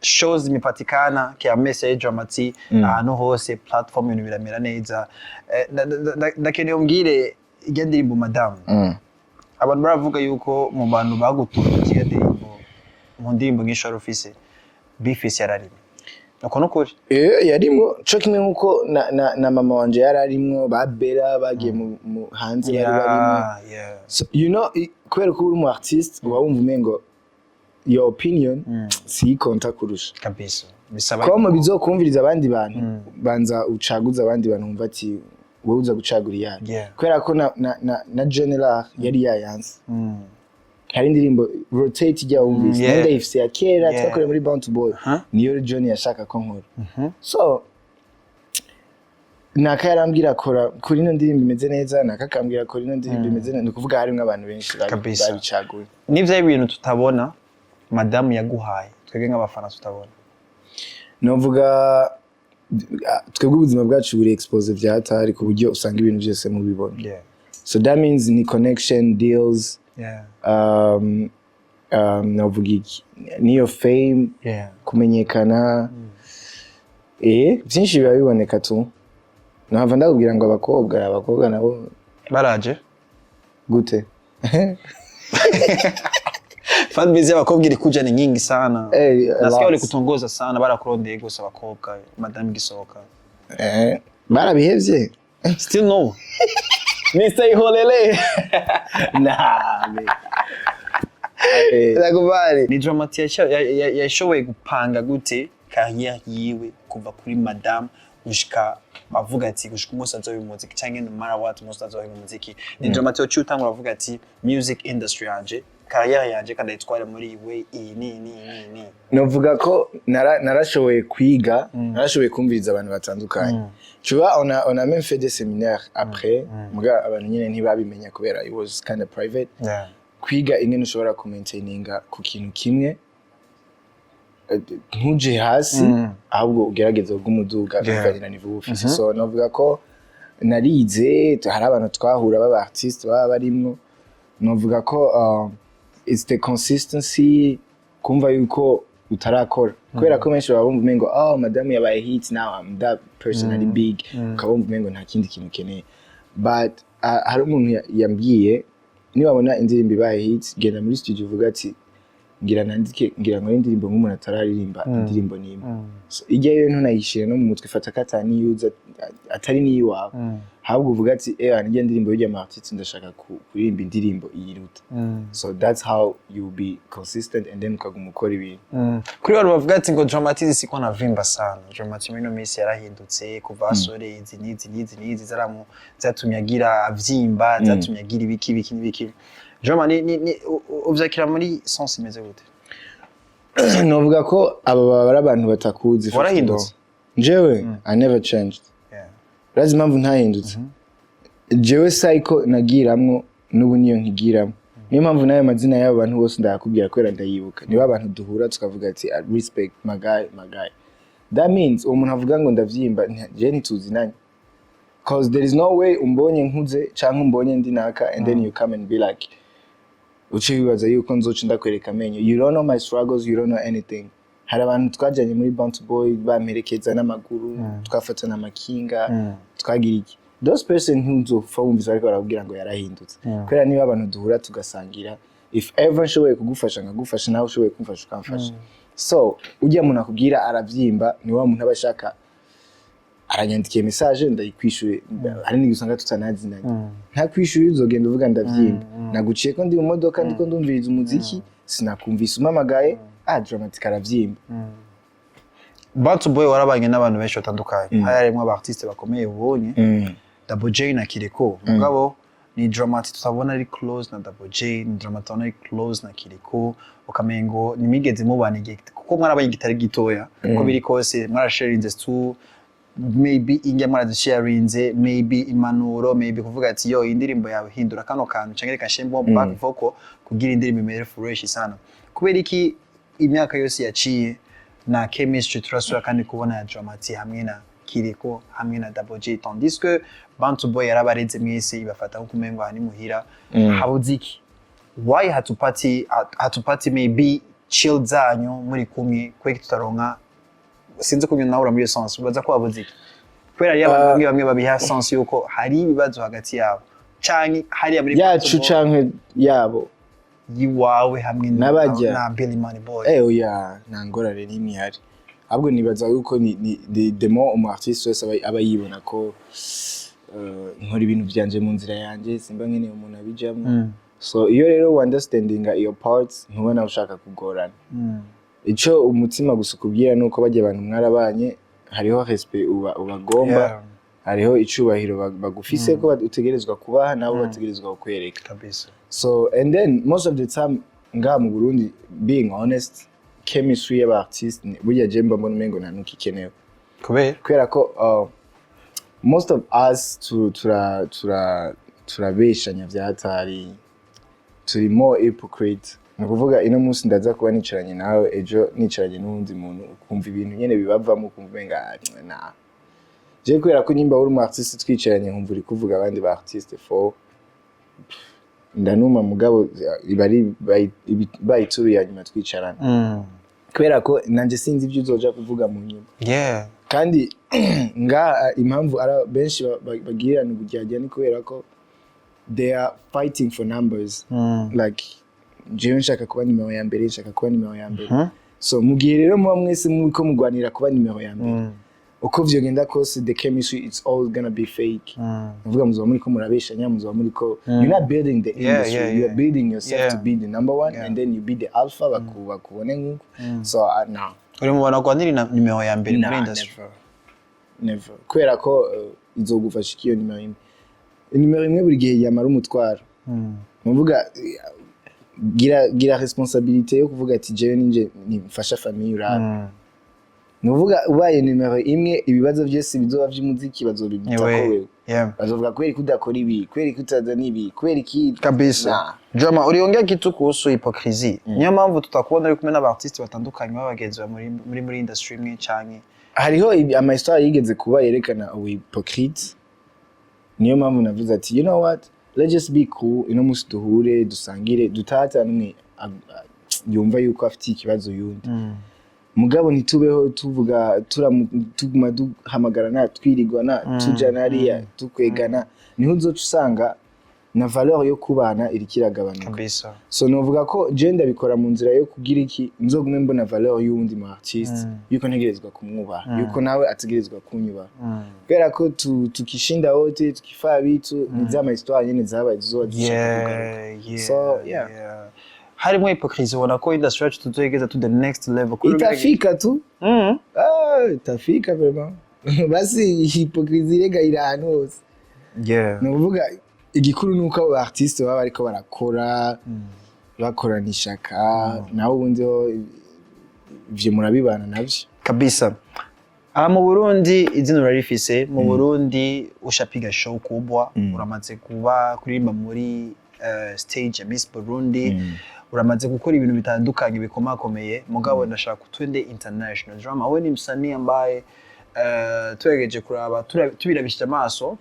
Speaker 1: shows imepatikana kermesse ya Drama T, ahantu hose platform ibintu biramera neza. Ndakeneye umbwire irya ndirimbo Madame. Abantu baravuga yuko mu bantu bagutunze iyo ndirimbo, mu ndirimbo nyinshi wari ufise, B-Face yararimwe. Uko nukuri?
Speaker 2: Eh, yarimwo, co kimwe nkuko na mama wanje yari arimwo, ba Bella bagiye mu hanze bari barimwo. So, kubera ko uri umu artiste, uba wumva umengo your opinion siyikonta kurusha.
Speaker 1: Kabisa, bisaba
Speaker 2: ko mu bizokumviriza abandi bantu, banza ucaguze abandi bantu, wumva ati wowe uza gucagura iyayo. Kubera ko na General yari yayanze. Hari indirimbo Rotate ijya wumvise, nayo ndayifise ya kera, twakoreye muri Bound to Boy. Niyo John yashaka ko nkora. So naka yarambwira: "Kora kuri ino ndirimbo imeze neza." Naka akambwira: "Kora ino ndirimbo imeze neza." Ni ukuvuga harimwo abantu benshi babicaguye.
Speaker 1: N'ivyo ibintu tutabona madamu yaguhaye, twebwe nk'abafana tutabona?
Speaker 2: Novuga twebwe ubuzima bwacu buri exposé vya hatari, ku buryo usanga ibintu byose mubibona. So that means ni connection, deals, novuga iki, niyo fame, kumenyekana, byinshi biba biboneka tu. Nahava ndakubwira ngo abakobwa nabo
Speaker 1: Baraje.
Speaker 2: Gute?
Speaker 1: Fanbase y'abakobwa iri kuja ni nyingi sana.
Speaker 2: Eh, a
Speaker 1: Nasikia
Speaker 2: lot.
Speaker 1: wali kutongoza sana, barakurondeye gusa abakobwa madamu gisohoka.
Speaker 2: Eh, barabihevye.
Speaker 1: Still no Mr. Iholele.
Speaker 2: Nah, man.
Speaker 1: Nakubali. Ni Dramati yashoboye gupanga gute carrière yiwe kuva kuri madame gushika avuga ati gushika umunsi azoba umuziki, canke no matter what umunsi azoba umuziki? Ni Dramati waciye utangura avuga ati: "Music industry yanje, carrière yanje, kandi ayitware muri way iyi ni ni ni ni"?
Speaker 2: Novuga ko narashoboye kwiga, narashoboye kumviriza abantu batandukanye. Tu vois, on a même fait des séminaires après, muga abantu nyine ntibabimenya kubera it was kind of private. Kwiga ingene ushobora kumaintaininga ku kintu kimwe, ntuje hasi, ahubwo ugerageze kuguma uduga bivanye na niveau ufise. So novuga ko narize, hari abantu twahura baba artiste baba barimwo. Novuga ko it's the consistency, kumva yuko utarakora, kubera ko benshi baba bumva umengo, "Oh, madamu yabaye hit, now I'm that person ari big," ukaba wumva umengo nta kindi kintu ukeneye. But hari umuntu yambwiye, niwabona indirimbo ibaye hit, genda muri studio uvuga ati, "Ngira nandike, ngira nkore indirimbo nk'umuntu atararirimba indirimbo n'imwe." So ijyayo ntunayishire no mu mutwe, ifata ko ataniyuza, atari n'iyiwawe, ahubwo uvuga ati, "Eh, nijya ndirimbo y'ujya mu artiste, ndashaka kuririmba indirimbo iyiruta." So that's how you be consistent and then ukaguma ukora ibintu.
Speaker 1: Kuri bantu bavuga ati ngo Drama T siko navimba sana, Drama T muri ino minsi yarahindutse kuva asoreye izi n'izi n'izi n'izi zaramu zatumye agira avyimba, zatumye agira ibiki ibiki n'ibiki. Drama ni uvyakira muri sens imeze gute?
Speaker 2: Novuga ko aba baba ari abantu batakuzi.
Speaker 1: Warahindutse?
Speaker 2: Jewe I never changed. Urazi impamvu ntahindutse? Jewe cycle nagiramwo n'ubu niyo nkigiramwo. Niyo mpamvu n'ayo mazina y'abo bantu bose ndayakubwira, kubera ndayibuka. Niba abantu duhura tukavuga ati, "I respect my guy, my guy," that means uwo muntu avuga ngo ndavyimba, jewe ntituzinanye, 'cause there is no way umbonye nkuze canke umbonye ndi naka and then you come and be like, uce wibaza yuko nzoca ndakwereka amenyo. You don't know my struggles, you don't know anything. Hari abantu twajyanye muri Bounty Boy, bamperekeza n'amaguru, twafatana amakinga, twagira iki. Those person ntuzopfa wumvise ariko barakubwira ngo yarahindutse, kubera niba abantu duhura tugasangira, if ever nshoboye kugufasha nkagufasha, nawe ushoboye kumfasha ukamfasha. So ujya muntu akubwira arabyimba ni wa muntu aba ashaka, aranyandikiye message ndayikwishuye, hari n'igihe usanga tutanazinanye, ntakwishuye, uzogenda uvuga ndabyimba. Naguciye ko ndi mu modoka, ndiko ndumviriza umuziki, sinakumvise umpamagaye. Ah, Drama T arabyimba.
Speaker 1: Bantu Boy warabanye n'abantu benshi batandukanye, hari harimo aba artiste bakomeye ubonye, Double J na Kiriko. Mugabo ni Drama T tutabona ari close na Double J, ni Drama T tutabona ari close na Kiriko, ukamengo nimigeze mubana igihe, kuko mwarabanye igitari gitoya. Uko biri kose mwarasharinze stu, maybe injya mwarazisharinze, maybe impanuro, maybe kuvuga ati, "Yo, iyi ndirimbo yawe hindura kano kantu canke reka nshiremo back vocal kugira indirimbo imere fresh sana." Kubera iki imyaka yose yaciye na chemistry turasubira kandi kubona ya Drama T hamwe na Kiriko hamwe na Double J, tandis que Bantu Boy yarabareze mwese, ibafata nko kumengo aha ni muhira? Habuze iki? Why hatupati maybe chill zanyu muri kumwe? Kubera iki tutaronka? Sinzi ukuntu nawe muri iyo sens ubaza ko habuze iki, kubera hariyo abantu bamwe bamwe babiha sens yuko hari ibibazo hagati yabo canke hariya muri
Speaker 2: yacu
Speaker 1: Bantu Boy
Speaker 2: canke yabo?
Speaker 1: Yiwawe hamwe
Speaker 2: N'abajya.
Speaker 1: na Billy Money Boy.
Speaker 2: Eh, oya, nta ngorane n'imwe ihari. Ahubwo nibaza yuko ni the more umu artiste wese aba yibona ko nkora ibintu vyanje mu nzira yanje, simba nkeneye umuntu abijamwo. So iyo rero understandinga iyo parts, ntubona ushaka kugorana. Ico umutima gusa ukubwira nuko bajya abantu mwarabanye, hariho respect ubagomba, hariho icubahiro bagufise ko utegerezwa kubaha, nabo bategerezwa kukwereka. So and then most of the time ngaha mu Burundi, being honest, chemistry y'aba artiste burya je mba mbona umengo nta nuko ikenewe.
Speaker 1: Kubera?
Speaker 2: Kubera ko most of us turabeshanya vya hatari, turi more hypocrite. Ni ukuvuga ino munsi ndaza kuba nicaranye nawe, ejo nicaranye n'uwundi muntu, ukumva ibintu nyene bibavamo, ukumva umenga, "Ah, na je." Kubera ko nyimba uri umu artiste twicaranye, nkumva uri kuvuga abandi ba artiste fo, ndanuma, mugabo iba ari bayituru ya nyuma twicarana, kubera ko nanje sinzi ibyo uzoja kuvuga mu nyuma. Kandi ngaha impamvu ari benshi bagirirana uburyarya ni kubera ko they are fighting for numbers, like jewe nshaka kuba nimero ya mbere, nshaka kuba nimero ya mbere. So mu gihe rero muba mwese muriko mugwanira kuba nimero ya mbere, uko vyogenda kose the chemistry, it's all gonna be fake. Nuvuga muzoba muriko murabeshanya, muzoba muriko, you're not building the industry, you are building yourself to be the number one, and then you be the alpha, bakubone nk'uko. So no.
Speaker 1: Uri mu bantu barwanira na nimero ya mbere muri
Speaker 2: Nah,
Speaker 1: industry?
Speaker 2: Never, never, kubera ko izogufasha iki iyo nimero imwe? Nimero imwe buri gihe yamara umutwaro. Nuvuga gira responsabilité yo kuvuga ati, "Jewe ninje nimfasha famille." Urabe, nuvuga ubaye nimero imwe, ibibazo byose bizoba vy'umuziki bazobigutako wewe. Bazovuga, "Kubera ko udakora ibi, kubera ko utazana ibi, kubera iki?"
Speaker 1: Kabisa.
Speaker 2: Nah.
Speaker 1: Drama, uliongea kitu kuhusu hypocrisie. Niyo mpamvu tutakuona uri kumwe n'aba artiste batandukanye b'abagenzi bawe muri industry imwe canke?
Speaker 2: Hariho ama histoire yigeze kuba yerekana ubu hypocrite. Niyo mpamvu navuze ati, "You know what, let's just be cool. Ino munsi duhure, dusangire, dutata n'umwe yumva yuko afite ikibazo yundi." Mugabo ntitubeho tuvuga tuguma duhamagarana, twirigwana, tujana hariya, tukwegana, niho uzoca usanga na valeur yo kubana iriko iragabanuka. So novuga ko je ndabikora mu nzira yo kugira iki, nzogume mbona valeur y'uwundi mu artiste, yuko ntegerezwa kumwubaha, yuko nawe ategerezwa kunyubaha, kubera ko tukishinda wote tukifaa bitu ni zama histoire nyene zabaye zizoba zishaka kugaruka. So, yeah.
Speaker 1: Harimo hypocrisie, ubona ko industry yacu tuzoyigeza to the next level.
Speaker 2: Itafika tu. Ah, itafika vraiment. Basi hypocrisie rega iri ahantu hose. Ni ukuvuga igikuru ni uko abo artiste baba bariko barakora, bakorana ishaka, nawe ubundi ho ivyo murabibana navyo.
Speaker 1: Kabisa. Aha mu Burundi izina urarifise, mu Burundi ushapiga show kubwa, uramaze kuba kuririmba muri stage ya Miss Burundi, uramaze gukora ibintu bitandukanye bikomakomeye, mugabo ndashaka twende international. Drama, we ni msanii ambaye tugerageje kuraba, tubirabishije amaso,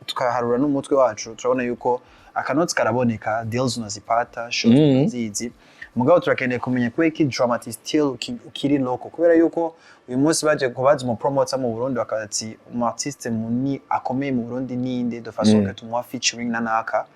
Speaker 1: tukaharura n'umutwe wacu, turabona yuko akanotsi karaboneka, deals unazipata, shows tunazizi, mugabo turakeneye kumenya kubera iki Drama T still ukiri local, kubera yuko uyu munsi baje kubaza umupromoter mu Burundi, bakaza ati umu artiste muni akomeye mu Burundi ninde, de façon que tumuha featuring na naka,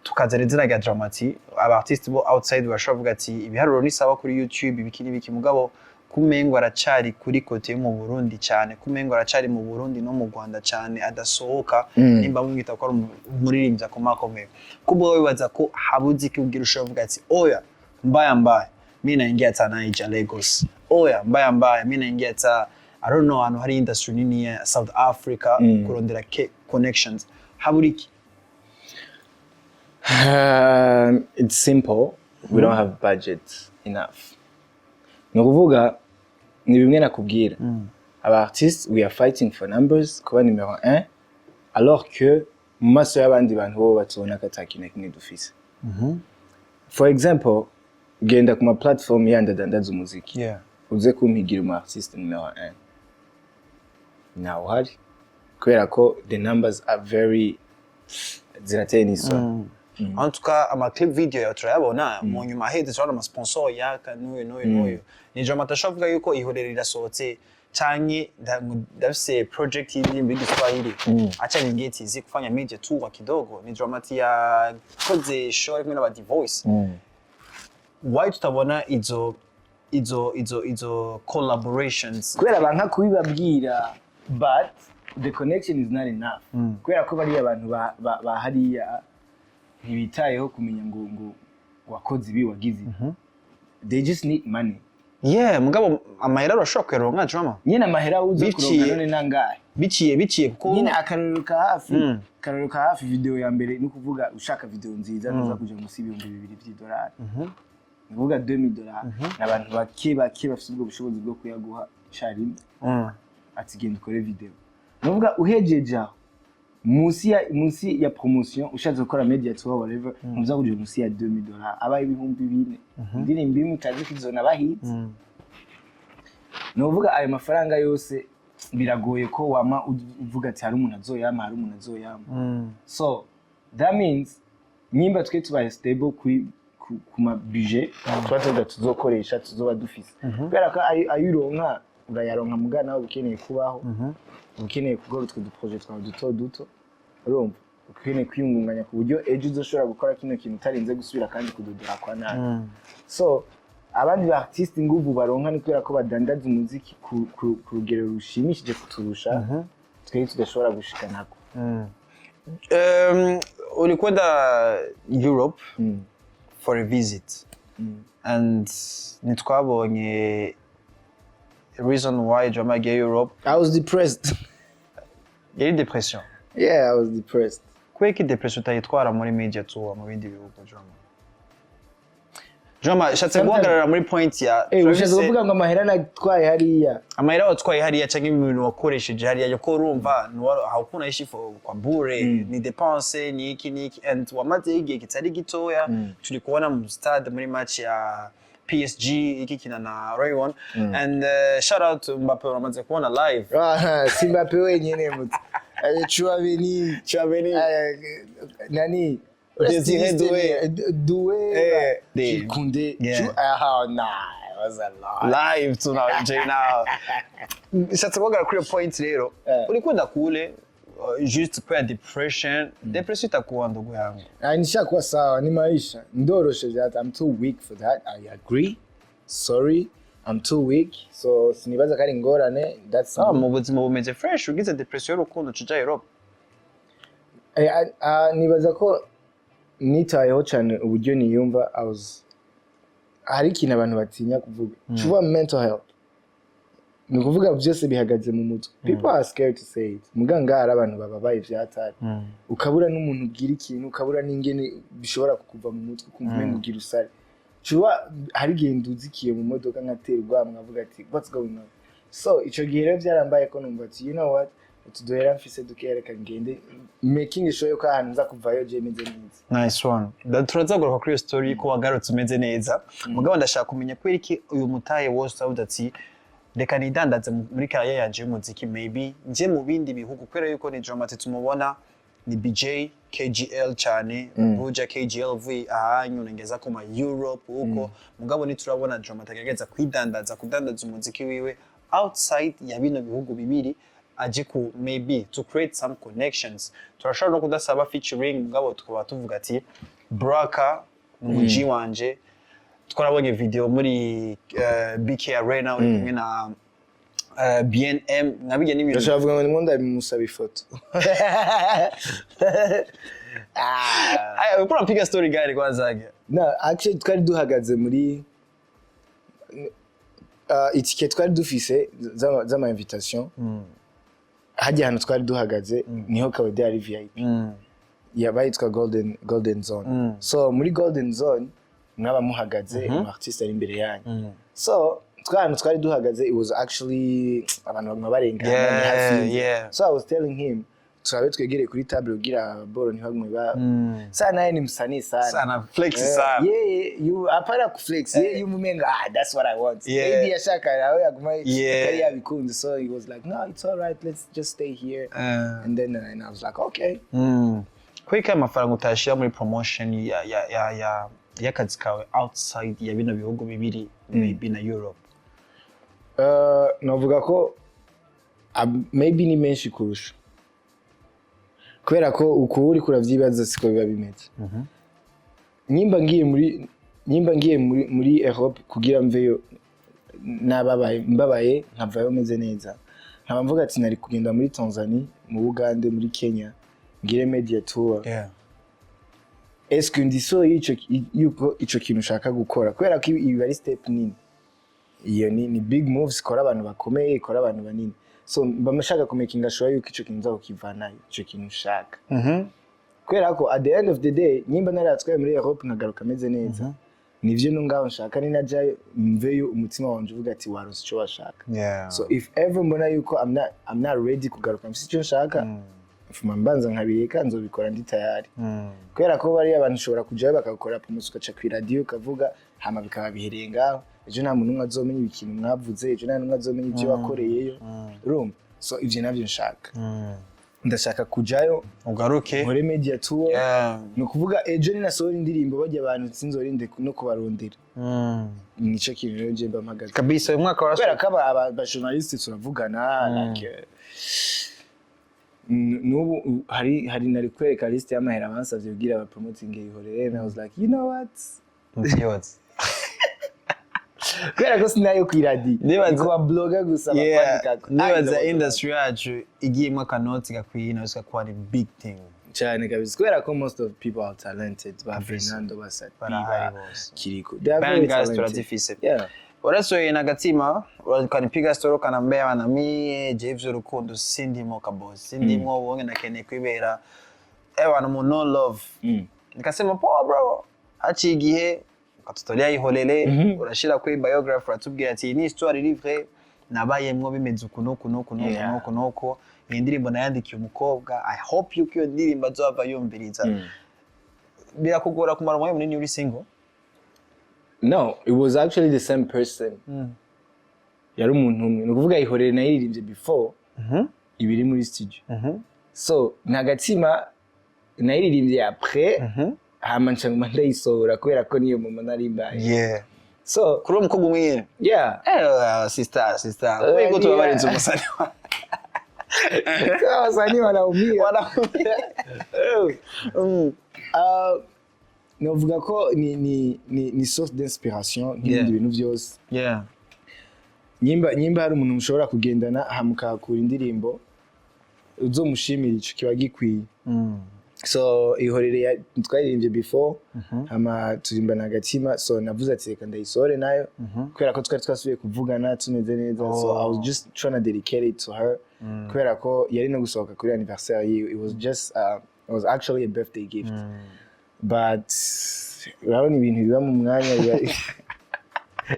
Speaker 1: tukazana izina rya Drama T, aba artiste bo outside bashobora kuvuga ati ibiharuro ni sawa kuri YouTube, ibiki n'ibiki, mugabo kumengo aracari kuri côté yo mu Burundi cyane, kumengo aracari mu Burundi no mu Rwanda cyane, adasohoka. Nimba mumwita ko ari umuririmbyi akomakomeye, kubwo wibaza ko habuze iki kugira ushobora kuvuga ati oya, mbaya mbaya, mi naingia hata Niger, Lagos, oya, mbaya mbaya, mi naingia hata, I don't know, ahantu hari industry nini ya South Africa, kurondera connections, habura iki?
Speaker 2: It's simple. We don't have budget enough. Ni ukuvuga ni bimwe nakubwira. Aba artistes, we are fighting for numbers, kuba numéro 1, alors que mu maso y'abandi bantu bo batubona ko ata kintu na kimwe dufise. For example, genda ku ma platform yandi adandaza umuziki, uze kumpigira umu artiste numéro 1, ntawe uhari, kubera ko the numbers are very, zirateye n'isoni.
Speaker 1: En tout cas, ama clip video yawe turayabona, mu nyuma aheze turabona ama sponsor yaka n'uyu n'uyu n'uyu. Ni Drama atashobora kuvuga yuko ihorero rirasohotse canke ndafise project y'indirimbo y'Igiswahili, acha niingie TZ kufanya media tour kidogo. Ni Drama T yakoze show ari kumwe n'aba Voice. Why tutabona izo collaborations?
Speaker 2: Kubera banka kubibabwira, but the connection is not enough, kubera ko bariya abantu ba hariya ntibitayeho kumenya ngo wakoze ibi, wagize ibi. They just need money.
Speaker 1: Yeah, mugabo amahera urashobora kuyaronka, Drama.
Speaker 2: Nyine amahera uza kuronka none nangahe?
Speaker 1: Biciye kuko
Speaker 2: Nyine akarorero ka hafi, akarorero ka hafi, video ya mbere, ni ukuvuga ushaka video nziza ntuza kuja munsi y'2000 vy'idolari, ni ukuvuga $2000. Ni abantu bake bake bafite ubwo bushobozi bwo kuyaguha icarimwe, ati genda ukore video. Ni ukuvuga uhejeje aho, munsi ya promotion, ushatse gukora media tour, whatever, ntuza kuja munsi ya $2000, aba 4000, indirimbo imwe utazi ko izona bahitse. Ni ukuvuga ayo mafaranga yose biragoye ko wama uvuga ati hari umuntu azoyama, hari umuntu azoyama. So that means nyimba twe tubaye stable kuri ku ma budget tuba tuvuga tuzokoresha, tuzoba dufise, kubera ko ayo uronka urayaronka, muga nawe uba ukeneye kubaho, uba ukeneye gukora utwo duprojet twawe duto duto, urumva ukeneye kwiyungunganya ku buryo ejo uzoshobora gukora kino kintu utarinze gusubira kandi kudodora kwa nabi. So abandi ba artiste inguvu baronka ni kubera ko badandaza umuziki ku rugero rushimishije kuturusha twebwe tudashobora gushikanako.
Speaker 1: Ulikwenda Europe for a visit and ntitwabonye reason why Drama agiye Europe.
Speaker 2: I was depressed.
Speaker 1: Yari depression?
Speaker 2: Yeah, I was depressed.
Speaker 1: Kubera ko depression utayitwara muri media tour mu bindi bihugu, Drama? Drama, shatse guhagarara muri point ya
Speaker 2: Ushatse kuvuga ngo amahera natwaye hariya?
Speaker 1: Amahera watwaye hariya canke ibintu wakoresheje hariya, ko urumva haukuna ishi kwa bure, ni dépense, ni iki ni iki, and wamaze igihe kitari gitoya. Turi kubona mu stade muri match ya PSG ikikina na Rayon, and shout out to Mbappe, uramaze kubona live.
Speaker 2: Ah, si Mbappe wenyene mutu. Tchouaméni,
Speaker 1: Tchouaméni.
Speaker 2: Nani?
Speaker 1: Désiré Doué.
Speaker 2: Doué.
Speaker 1: Eh,
Speaker 2: Koundé.
Speaker 1: Yeah.
Speaker 2: Ah, nah. Was a lot.
Speaker 1: Live tunaje now. Nshatse kuhagarara kuri iyo point rero. Ulikwenda kule juste kwa depression. Depression itakuwa, ndugu yangu.
Speaker 2: Ah, nishakuwa sawa, ni maisha. Ndoroshe that I'm too weak for that. I agree. Sorry, I'm too weak. So sinibaza ko ari ingorane. That's
Speaker 1: Ah, mu buzima bumeze fresh, ugize depression y'urukundo uca uja Europe.
Speaker 2: Eh, ah, nibaza ko nitayeho cyane uburyo niyumva. I was hari ikintu abantu batinya kuvuga. Tuvuga mental health. Ni ukuvuga byose bihagaze mu mutwe. People are scared to say it. Muga ngaha hari abantu bababaye ivyatari. Ukabura n'umuntu ubwira ikintu, ukabura n'ingene bishobora kukuva mu mutwe, ukumva umenga ugira usare. Cuba hari igihe nduzikiye mu modoka nkatera urwamo, nkavuga ati: "What's going on?" So ico gihe rero byarambaye ko numva ati: "You know what, utuduhera mfise dukeya, reka ngende making sure yuko ahantu nza kuvayo je meze neza."
Speaker 1: Nice one. Turazagaruka kuri iyo story ko wagarutse umeze neza. Mugabo ndashaka kumenya kubera iki uyu mutahe wose wavuze ati: "Reka nidandaze muri carrière yanje y'umuziki, maybe nje mu bindi bihugu," kubera yuko ni Drama T tumubona ni BJ KGL cyane, Buja KGL, uvuye ahanyu unengeza ku ma Europe uko. Mugabo niturabona Drama T agerageza kwidandaza, kudandaza umuziki wiwe outside ya bino bihugu bibiri, aje ku maybe to create some connections. Turashobora no kudasaba featuring, mugabo tukaba tuvuga ati: "Braka ni umuji wanje." Twarabonye video muri BK Arena uri kumwe na BNM, nabijya n'ibintu.
Speaker 2: Ndashaka kuvuga ngo ndimo ndabimusaba ifoto. Ah.
Speaker 1: Aya, ulikuwa unapiga story gani kwanza yake?
Speaker 2: No, actually twari duhagaze muri itike twari dufise z'ama invitation. Hajya ahantu twari duhagaze niho Kawede ari VIP. Yaba yitwa Golden Zone. So muri Golden Zone mwaba muhagaze, umu artiste ari imbere yanyu. So twa hantu twari duhagaze, it was actually abantu baguma barengana, ni hafi y'inzu. So I was telling him turabe twegereye kuri table kugira boro ntibagume ba sana. Naye ni msanii sana.
Speaker 1: Sana flex sana.
Speaker 2: Yeah, you hapana kuflex. Yeah, you mumenga, "Ah, that's what I want." Maybe yashaka nawe yaguma yari yabikunze. So he was like, "No, it's all right, let's just stay here." And then and I was like, "Okay."
Speaker 1: Kubera ko amafaranga utayashyira muri promotion ya y'akazi kawe outside ya bino bihugu bibiri, maybe na Europe?
Speaker 2: Navuga ko maybe ni menshi kurusha, kubera ko uku uri kuravyibaza siko biba bimeze. Nyimba ngiye muri Europe kugira mveyo nababaye, mbabaye nkavayo meze neza, nkaba mvuga ati nari kugenda muri Tanzania, mu Bugande, muri Kenya, ngire media tour. Est-ce que ndi so y'ico yuko ico kintu ushaka gukora? Kubera ko ibi ari step nini, iyo ni big moves ikora abantu bakomeye, ikora abantu banini. So mba nshaka kumakinga sure yuko ico kintu nza kukivanayo, ico kintu ushaka, kubera ko at the end of the day nyimba naratwaye muri Europe nkagaruka ameze neza, nivyo no ngaho nshaka ninajayo mveyo umutima wanje uvuga ati waronse ico washaka. So if ever mbona yuko I'm not ready kugaruka mfise icyo nshaka, mfuma mbanza nkabireka, nzobikora ndi tayari. Kubera ko bariya abantu ushobora kujayo bakagukora promotion, ugaca ku iradiyo ukavuga, hama bikaba bihereye ngaho. Ejo nta muntu n'umwe azomenya ikintu mwavuze, ejo nta n'umwe azomenya ibyo wakoreyeyo, urumva? So ivyo navyo nshaka, ndashaka kujayo
Speaker 1: ugaruke
Speaker 2: nkore media tour. Ni ukuvuga ejo ninasohora indirimbo bajya abantu sinzorinde no kubarondera. Nico kintu rero je mba mpagaze.
Speaker 1: Kabisa, uyu mwaka
Speaker 2: Kubera
Speaker 1: warasohoka.
Speaker 2: ko aba journaliste turavugana, like n'ubu hari nari kwereka liste y'amahera bansavye kugira aba promoting Ihorere, and I was like, "You know what?"
Speaker 1: Mvyibaze.
Speaker 2: Kubera ko sinayo kwiradi kuba blogger gusa bakwandikako.
Speaker 1: Nibaza industry yacu igiyemo akanoti gakwiye nayo ikakuba ari big thing.
Speaker 2: Cyane kabisa, kubera ko most of people are talented, ba
Speaker 1: Kabisa.
Speaker 2: Fernando, ba Sat-B,
Speaker 1: Barahari
Speaker 2: ba
Speaker 1: bose.
Speaker 2: Kiriko, they are very
Speaker 1: Band guys
Speaker 2: talented.
Speaker 1: turazifise. Warasohoye na gatima, ukanipiga story, ukanambia: "Bana, mie je ivy'urukundo sindimo kabosi, sindimo, ubonge nakeneye kwibera abantu mu no love." Nikasema: "Poa bro." Haciye igihe ukatutolea Ihorere, urashira kuri biography, uratubwira ati: "Iyi ni histoire iri vraie nabayemwo, bimeze uku n'uku n'uku n'uku n'uku n'uku. Iyi ndirimbo nayandikiye umukobwa." I hope yuko iyo ndirimbo azohava yumviriza. Birakugora kumara umwanya munini uri single?
Speaker 2: No, it was actually the same person. Yari umuntu umwe. Ni ukuvuga Ihorere nayiririmbye before ibiri muri studio. So nta gatima nayiririmbye après, hama nca nguma ndayisohora kubera ko niyo mama nari mbaye. So
Speaker 1: Kuri uwo mukobwa umwe nyene?
Speaker 2: Yeah.
Speaker 1: Sister, sister, kubera ko tubabariza umusani wawe.
Speaker 2: Abasanii wanaumia.
Speaker 1: Wanaumia.
Speaker 2: Novuga ko ni source d'inspiration nk'ibindi bintu byose. Nyimba hari umuntu mushobora kugendana hama mukahakura indirimbo, uzomushimira, ico kiba gikwiye. So Ihorere twaririmbye before, hama turimbana Agatima. So navuze ati reka ndayisohore nayo, kubera ko twari twasubiye kuvugana tumeze neza. So I was just trying to dedicate it to her, kubera ko yari no gusohoka kuri anniversaire yiwe. It was actually a birthday gift, but urabona ibintu biba mu mwanya,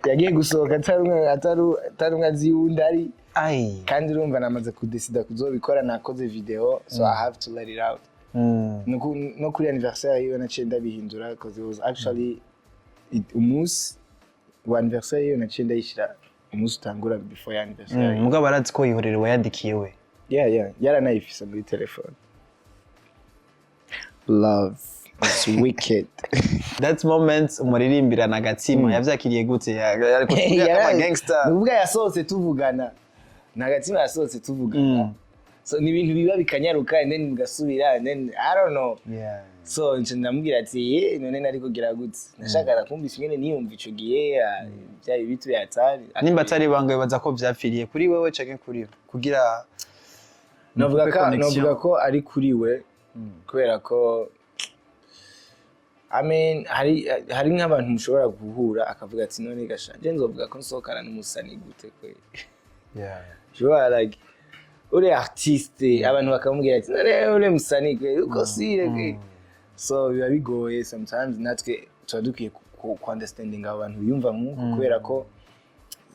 Speaker 2: yagiye gusohoka atari umwe azi yundi ari.
Speaker 1: Ai.
Speaker 2: Kandi urumva namaze kudesida kuzobikora, nakoze video, so I have to let it out. No kuri anniversaire yiwe naciye ndabihindura, because it was actually umunsi wa anniversaire yiwe naciye ndayishyira umunsi utangura before ya anniversaire yiwe.
Speaker 1: Mugabo arazi ko Ihorere wayandikiye we?
Speaker 2: Yeah, yaranayifise muri telefone. Love is wicked.
Speaker 1: That moment umuririmbirana Agatima, yavyakiriye gute? Yari kutubwira kama gangster.
Speaker 2: Ni ukuvuga yasohotse tuvugana, ni Agatima yasohotse tuvugana. So ni ibintu biba bikanyaruka and then mugasubira and then I don't know. So nce ndamubwira ati ye none nari kugira gute, nashakaga kumvisha ingene niyumva ico gihe, byari bitu byatari.
Speaker 1: Nimba atari ibanga, bibaza ko vyapfiriye kuri wewe canke kuri we kugira
Speaker 2: Novuga
Speaker 1: mukupe
Speaker 2: ko
Speaker 1: connection?
Speaker 2: Novuga ko ari kuri we, kubera ko I mean, hari nk'abantu mushobora guhura akavuga ati none gasha je nzovuga ko nsohokana n'umusani gute kwe? Tu vois, like uri artiste, abantu bakamubwira ati none uri musani kwe, uko sire kwe. So biba bigoye sometimes. Natwe tuba dukwiye ku understanding abo bantu biyumva nk'uko, kubera ko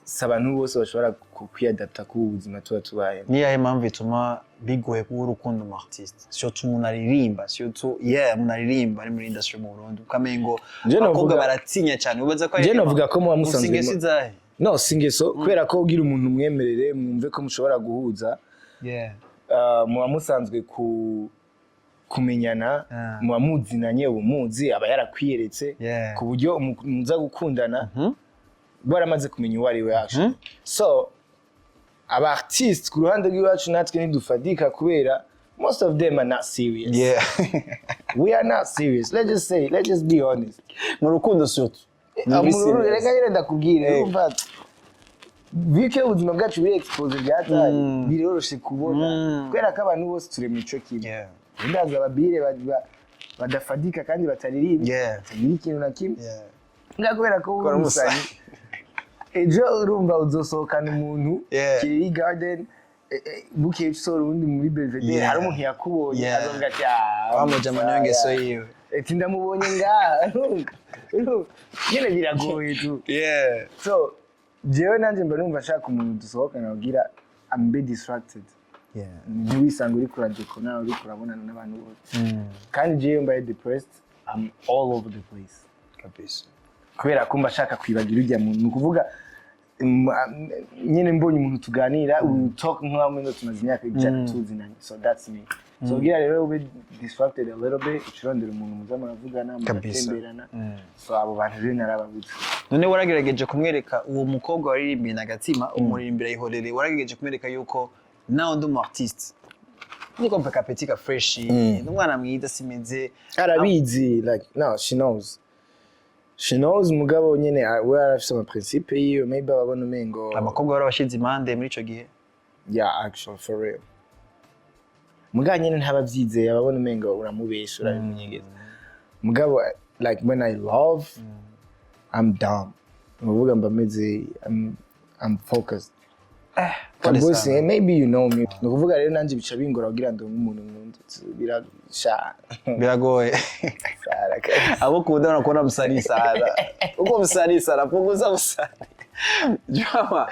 Speaker 2: si abantu bose bashobora kwiyadapta ku buzima tuba tubayemo.
Speaker 1: Niyahe mpamvu ituma bigoye kuba urukundo mu artiste, surtout umuntu aririmba, surtout yeah, umuntu aririmba ari muri industry mu Burundi, ukamengo
Speaker 2: Je
Speaker 1: abakobwa
Speaker 2: novuga
Speaker 1: baratinya cyane, ubaza ko
Speaker 2: Je novuga ko muba musanzwe
Speaker 1: ingeso izahe?
Speaker 2: No, si ingeso, kubera ko ugira umuntu umwemerere mwumve ko mushobora guhuza, muba musanzwe ku kumenyana, muba muzinanye, uba muzi aba yarakwiyeretse, ku buryo muza gukundana baramaze kumenya uwo ari we actually. So aba artiste ku ruhande rw'iwacu natwe ntidufadika, kubera most of them are not serious. We are not serious, let's just say, let's just be honest.
Speaker 1: Mu rukundo surtout.
Speaker 2: Ah,
Speaker 1: Muri serious.
Speaker 2: Reka nyine ndakubwira, urumva bike ubuzima bwacu biri expose byatari, biroroshe kubona, kubera ko abantu bose turi mu ico kimwe. Ndaza ababire badafadika kandi bataririmba, batagira ikintu na kimwe, nga kubera ko uri
Speaker 1: Kubera
Speaker 2: umusani, ejo urumva uzosohokana umuntu Kiriri Garden, bukeye usohora uwundi muri Belvedere. Hari umuntu yakubonye, azovuga ati ah,
Speaker 1: Wamuja mu ngeso yiwe.
Speaker 2: Ati ndamubonye ngaha. Urumva? Nyine biragoye tu. So jewe nanjye mba numva nshaka umuntu dusohokana kugira I'm be distracted, ntiwisanga uri kuradekona, uri kurabonana n'abantu bose. Kandi jewe mbaye depressed, I'm all over the place,
Speaker 1: Kabisa.
Speaker 2: kubera ko mba nshaka kwibagira ujya muntu. Ni ukuvuga nyine mbonye umuntu tuganira, we talk nk'aho umengo tumaze imyaka 100 tuzinanye. So that's me. So kugira rero ube distracted a little bit, ucurondera umuntu muza muravugana, mugatemberana. So abo bantu rero narababuze.
Speaker 1: None waragerageje kumwereka uwo mukobwa waririmbiye na Gatima, umuririmbira Ihorere, waragerageje kumwereka yuko nawe ndi umu artiste, niko mpeka petit ka fresh, ndi umwana mwiza, simeze
Speaker 2: Arabizi, like no, she knows, she knows. Mugabo nyene we arafise ama principe yiwe, maybe ababona umengo
Speaker 1: Abakobwa barabashize impande muri ico gihe?
Speaker 2: Yeah, actually, for real. Mugabo nyene ntabavyizeye, ababona umengo uramubesha, urabimunyegeza. Mugabo like when I love, I'm dumb. Nukuvuga mba meze I'm focused.
Speaker 1: Pole
Speaker 2: Kabosi,
Speaker 1: sana.
Speaker 2: maybe you know me. Nukuvuga rero nanje bica bingora kugira ngo umuntu nkunda birasha.
Speaker 1: Biragoye.
Speaker 2: Sara kabisa.
Speaker 1: Abo ukunda unakubona msanii sana, uko msanii sana, punguza msanii. Drama,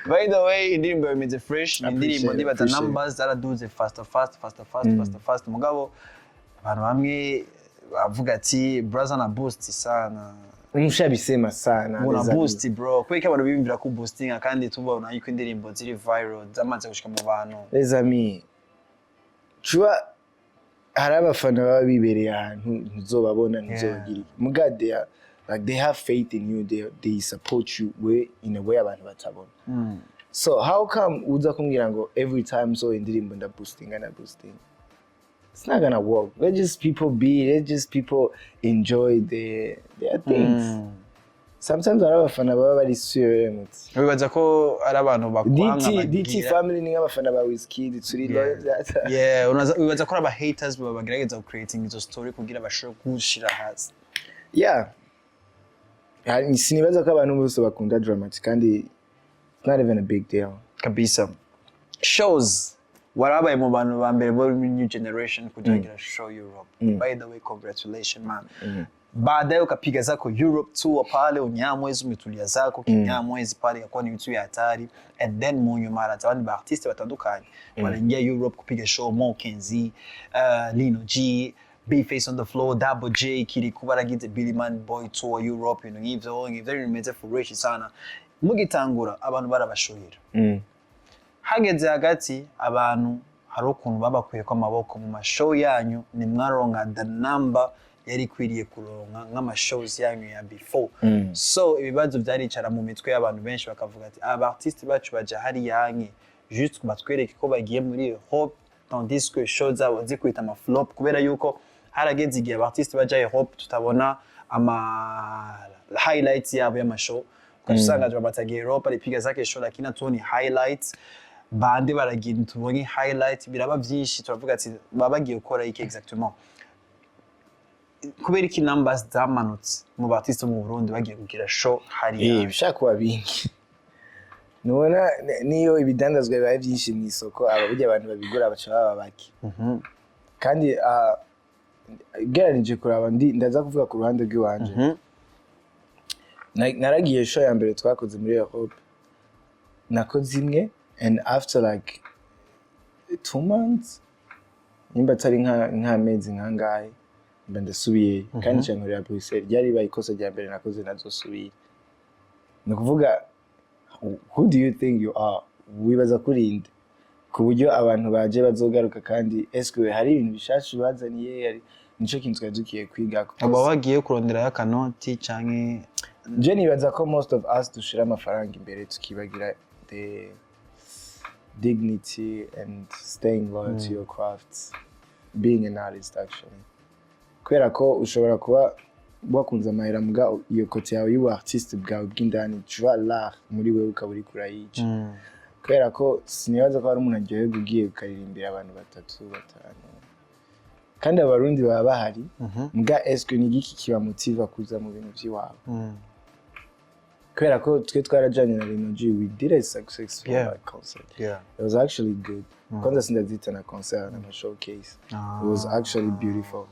Speaker 1: by the way, indirimbo imeze fresh, ni indirimbo
Speaker 2: Appreciate,
Speaker 1: ndibaza
Speaker 2: appreciate.
Speaker 1: numbers zaraduze faster, fast, faster, fast, faster, fast. Mugabo abantu bamwe bavuga ati brother na boost sana.
Speaker 2: Mushabisema sana.
Speaker 1: Una
Speaker 2: les amis.
Speaker 1: boost bro, kubera ko abantu biyumvira ko boostinga kandi tubona yuko indirimbo ziri viral zamaze gushika mu bantu.
Speaker 2: Les amis, tu vois, hari abafana baba bibereye ahantu ntuzobabona, ntuzobagira iki. Muga Like, they have faith in you, they support you we in a way abantu batabona. So how come uza kumbwira ngo every time so indirimbo nda boostinga na boosting? It's not gonna work. Let just people be, let just people enjoy their things. Sometimes hari abafana baba bari serious.
Speaker 1: Wibaza ko ari abantu bakwanga?
Speaker 2: DT DT
Speaker 1: Bagira
Speaker 2: family ni nk'abafana ba Wizkid, turi loyal.
Speaker 1: Yeah, wibaza ko ari aba haters baba bagerageza creating izo story kugira bashobore gushira hasi?
Speaker 2: Yeah. Sinibaza ko abantu bose bakunda Drama T, kandi it's not even a big deal.
Speaker 1: Kabisa. Shows, warabaye mu bantu ba mbere bo muri new generation kujagira show Europe. By the way, congratulations, man. Baadaye ukapiga zako Europe tour pale Unyamwezi, umetulia zako Kinyamwezi pale, ikakuwa ni vitu ya hatari. And then mu nyuma haraza abandi ba artiste batandukanye wanaingia Europe kupiga show, Mo Kenzi, Lino G, B-Face on the floor, Double J, Kirikou baragize Billy Man Boy tour Europe, ibintu nk'ivyo ngivyo bimeze fresh sana. Mugitangura abantu barabashuhira. Hageze hagati abantu hari ukuntu babakuyeko amaboko mu mashow yanyu, nimwaronka the number yari ikwiriye kuronka nk'ama shows yanyu ya before. So ibibazo byaricara mu mitwe y'abantu benshi, bakavuga ati aba artiste bacu baja hariya hanke juste batwereke ko bagiye muri Europe, tandis que show zabo zikwita ama flop, kubera yuko harageze igihe aba artiste baja Europe tutabona ama highlights yabo y'amashow. Ugaca usanga Drama T agiye Europe aripiga zake show, lakini hatuoni highlights, bande baragira tubonye highlight. Biraba byinshi, turavuga ati baba bagiye gukora iki exactement? Kubera iki numbers zamanutse mu ba artiste mu Burundi bagiye kugira show hariya?
Speaker 2: Eh, bishaka kuba bingi. Nubona niyo ibidandazwa bibaye byinshi mu isoko, aba burya abantu babigura baca baba bake. Kandi ugereranije kuraba, ndi ndaza kuvuga ku ruhande rw'iwanje. Naragiye show ya mbere twakoze muri Europe, nakoze imwe, and after like 2 months, nimba atari nk'amezi nkangahe, mba ndasubiyeyo kandi nca nkorera Bruxelles. Ryari ribaye ikosa rya mbere nakoze, nazosubira. Ni ukuvuga, who do you think you are? Wibaza kurinde ku buryo abantu baje bazogaruka? Kandi eske hari ibintu bishasha bazaniye? Nico kintu twari dukiye kwiga.
Speaker 1: Aba bagiye kuronderayo akanoti canke?
Speaker 2: Je nibaza ko most of us dushira amafaranga imbere, tukibagira the dignity and staying loyal to your crafts, being an artist actually, kubera ko ushobora kuba wakunze amahera, muga iyo côté yawe y'ubu artiste bwawe bw'indani, tu vois, l'art muri wewe ukaba uriko urayica, kubera ko sinibaza ko hari umuntu aryoherwa ugiye ukaririmbira abantu batatu, batanu, kandi Abarundi baba bahari. Muga eske ni igiki kibamotiva kuza mu bintu vy'iwabo? Kubera ko twe twarajanye na Lino G, we did a successful like, concert. It was actually good. Kwanza sindazita na concert, na showcase. It was actually beautiful.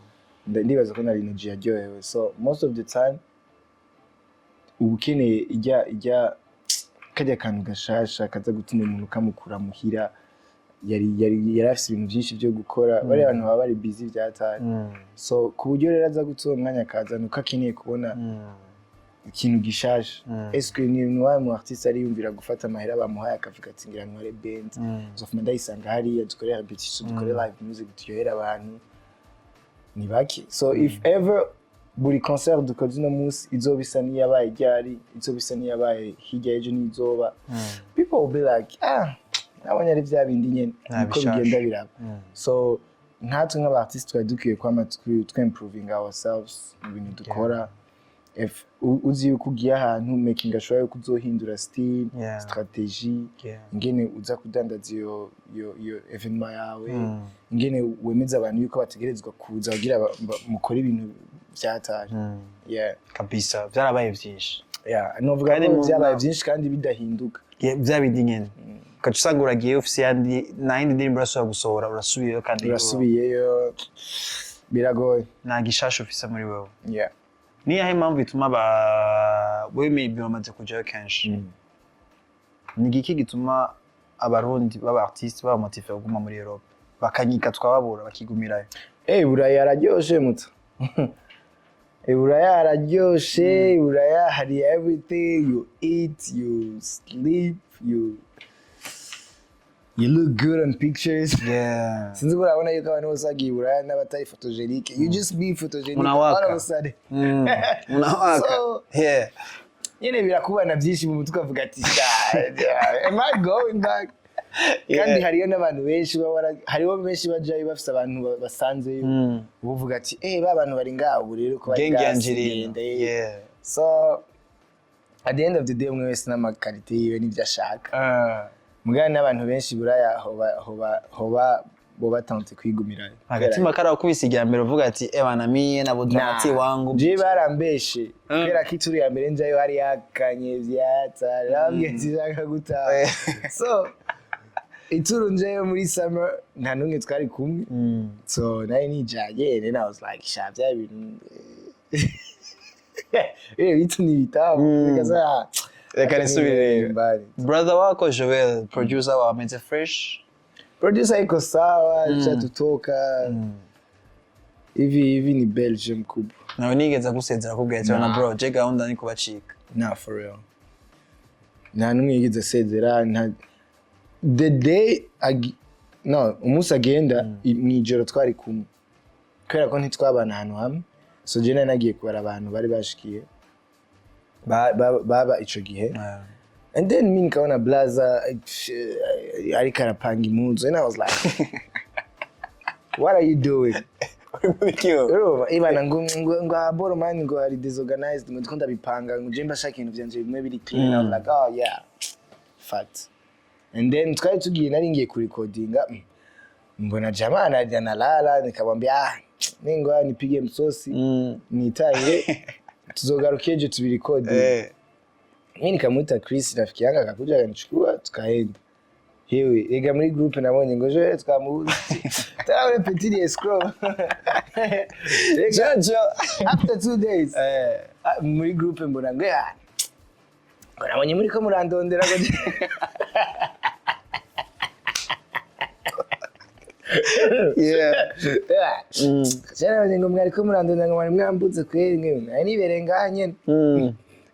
Speaker 2: Ndibaza ko na Lino G yaryohewe. So most of the time uba ukeneye ijya kajya kantu gashasha kaza gutuma umuntu kamukura muhira. Yari afise ibintu byinshi byo gukora, bariya bantu baba bari busy vyatari. So ku buryo rero aza guta uwo mwanya akaza nuko akeneye kubona ikintu gishasha. Eske ni wa mu artiste ariyumvira gufata amahera bamuhaye akavuga ati ngira ntware band, nzofuma ndayisanga hariya, dukore repetition, dukore live music, turyohere abantu? Ni bake. So if ever buri concert dukoze uno munsi izoba isa n'iyabaye ryari, izoba isa n'iyabaye hirya y'ejo n'izoba, people will be like, "Ah, nabonye ari vya bindi nyene."
Speaker 1: Nta
Speaker 2: Niko
Speaker 1: bishasha.
Speaker 2: bigenda biraba. So nkatwe nk'aba artiste twari dukwiye kwama twimprovinga ourselves mu bintu dukora. If uzi yuko ugiye ahantu, making sure yuko uzohindura style, strategy, ingene uza kudandaza iyo événement yawe, ingene wemeza abantu yuko bategerezwa kuza kugira mukore ibintu vyatari. Yeah.
Speaker 1: Kabisa, byarabaye byinshi.
Speaker 2: Yeah, novuga
Speaker 1: Kandi
Speaker 2: ko vyabaye byinshi kandi bidahinduka.
Speaker 1: Yeah, bya bindi nyene ugaca usanga uragiye ufise yandi, nta yindi ndirimbo urasubira gusohora, urasubiyeyo kandi.
Speaker 2: Urasubiyeyo, biragoye.
Speaker 1: Nta gishasha ufise muri wewe. Niyahe impamvu ituma ba wewe, maybe bamaze kujayo kenshi, ni igiki gituma Abarundi b'aba artiste baba motivé kuguma muri Europe, bakanyika twababura, bakigumirayo?
Speaker 2: Eh, Buraya araryoshe muto. Buraya araryoshe. Buraya hari everything: you eat, you sleep, you You look good on pictures. Sinzi ko urabona yuko abantu bose bagiye i Buraya n'abatari photogenic, you just be photogenic
Speaker 1: Unawaka.
Speaker 2: all of a sudden.
Speaker 1: Unawaka.
Speaker 2: Nyine birakubana byinshi mu mutwe, ukavuga ati: "Sha, am I going back?" Kandi hariyo n'abantu benshi hariho benshi bajayo bafise abantu basanzeyo, uvuga ati: "Eh, ba bantu bari ngaho ubu rero ko bari
Speaker 1: Genge
Speaker 2: ngaha,
Speaker 1: Angelina.
Speaker 2: singenda, eh." So at the end of the day, umwe wese n'ama qualité yiwe n'ibyo ashaka. Mugabo n'abantu benshi Buraya hoba bo batanze kwigumirayo.
Speaker 1: Agatima karakubise igihe mbere uvuga ati: "Ebana, mie na Dramati wangu."
Speaker 2: Je barambeshe, kubera ko ituru ya mbere njayo hari yakanye vyatsa, narababwiye ati nshaka gutaha. So ituru njayo muri summer, nta n'umwe twari kumwe. So nari nijanye, and then I was like: "Sha, bya bintu bitu ni ibitabu." Reka
Speaker 1: Reka nisubireyo.
Speaker 2: Mbali.
Speaker 1: Brother wako Joel, producer wawe, ameze fresh?
Speaker 2: Producer iko sawa, tutoka hivi hivi, ni Belgium kubwa.
Speaker 1: Nawe nigeze gusezera akubwira ati: "Na bro, je gahunda ni kubacika"?
Speaker 2: Nah, for real, nta n'umwe yigeze asezera. Nta the day no umunsi agenda, mw'ijoro twari kumwe, kubera ko ntitwabana ahantu hamwe. So je nari nagiye kubara abantu bari bashikiye baba ico gihe, and then mi nikaona blaza ariko arapanga impuzu, and I was like, "What are you doing?" Urumva ibana ngo aboro man, ngo ari disorganized, ngo ndiko ndabipanga, ngo je mbashaka ibintu vyanje bimwe biri clean. I was like, "Oh yeah, fact." And then twari tugiye, nari ngiye kurekodinga, mbona jamaa analala, nikamwambia: "Ah, ningoya nipige msosi nitaye, tuzogaruka ejo tubirikodi." Mi nikamuita Chris, rafiki yangu, akakuja akanichukua, tukaenda. Hewe, ega muri groupe nabonye ngo Joel twamubuze, tarawe petit escroc. Ega,
Speaker 1: Jojo.
Speaker 2: After 2 days, ah, muri groupe mbona ngo ya ngo nabonye muri ko murandondera ngo. Cyane ngo mwari ko murandondera, ngo mwari mwambuze kweri, mwe nari nibereye ngaha nyene.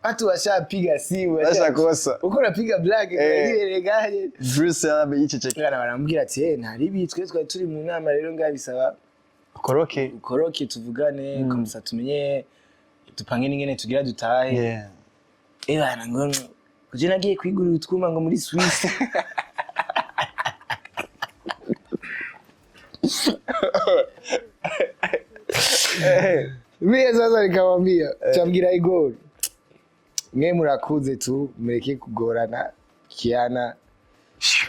Speaker 2: Watu washapiga simu.
Speaker 1: Bashakosa.
Speaker 2: Uko unapiga black, nibereye ngaha nyene.
Speaker 1: Bruce yarabe yiceceka.
Speaker 2: Bana barambwira ati: "Eh, ntari bitwe twari turi mu nama rero, ngaha bisaba
Speaker 1: Koroke.
Speaker 2: ukoroke, tuvugane comme ça tumenye dupange n'ingene tugira dutahe." Eh bana, ngo kuje nagiye kwigurira utwuma ngo muri Swiss. Mie sasa nikamwambia, chambwira Igor: "Mwe murakuze tu, mureke kugorana kiana,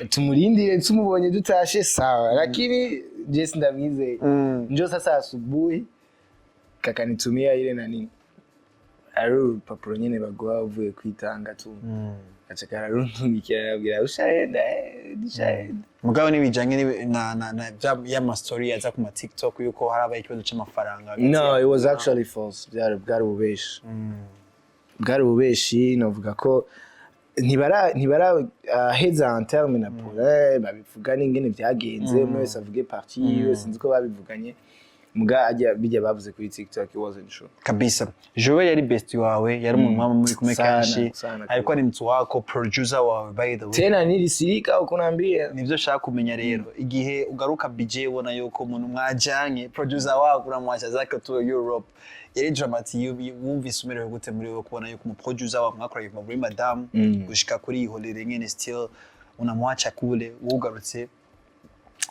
Speaker 2: tumurindire, tumubonye dutashe sawa, lakini je sindamwizeye." Njo sasa asubuhi kakanitumia ile nani, ari urupapuro nyene baguha uvuye kwitanga tu, gaca kararundungikira, arabwira: "Ushaenda, eh, nishaenda."
Speaker 1: Mugabo n'ibijanye na y'ama story yaza ku ma TikTok yuko harabaye ikibazo c'amafaranga hagati
Speaker 2: No,
Speaker 1: yabo.
Speaker 2: it was actually false. Bwari ububeshi, bwari ububeshi. Novuga ko ntibara heza en terme na Paulin babivuga n'ingene vyagenze, umwe wese avuge partie yiwe. Sinzi ko babivuganye, muga ajya bijya bavuze kuri TikTok, it wasn't true.
Speaker 1: Kabisa. Joel yari best wawe, yari umuntu mwaba muri kumwe
Speaker 2: Sana,
Speaker 1: kenshi.
Speaker 2: sana.
Speaker 1: Alikuwa ni mtu wako, producer wawe, by the way.
Speaker 2: Tena nilisirika ukunaambia.
Speaker 1: Nivyo nshaka kumenya rero, igihe ugaruka BJ, ubona yuko umuntu mwajanye, producer wako, uramwacha zake tu Europe, yari Dramati, wumvise umerewe gute muri wewe kubona yuko umu producer wawe mwakoranye kuva muri Madame gushika kuri Ihorere nyene, still unamwacha kule, wugarutse?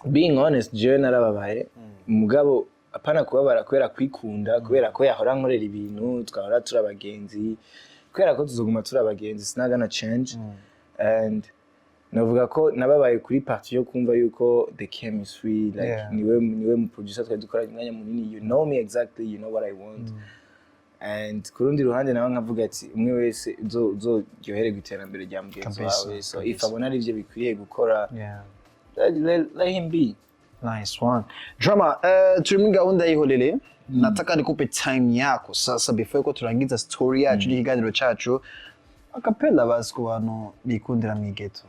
Speaker 2: Being honest, jewe narababaye, mugabo apana kubabara kubera kwikunda, kubera ko yahora nkorera ibintu, twahora turi abagenzi, kubera ko tuzoguma turi abagenzi, it's not gonna change. And navuga ko nababaye kuri partie yo kumva yuko the chemistry, like, niwe mu producer twari dukoranye umwanya munini, you know me exactly, you know what I want. And ku rundi ruhande nawe nkavuga ati umwe wese uzoryohererwa iterambere rya mugenzi wawe. So if abona ari byo bikwiriye gukora, let him be.
Speaker 1: Nice one. Drama, turi muri gahunda y'Ihorere. Nataka nikupe time yako sasa before ko turangiza story yacu n'ikiganiro cacu. Acapella basi ku bantu bikundira mu ghetto.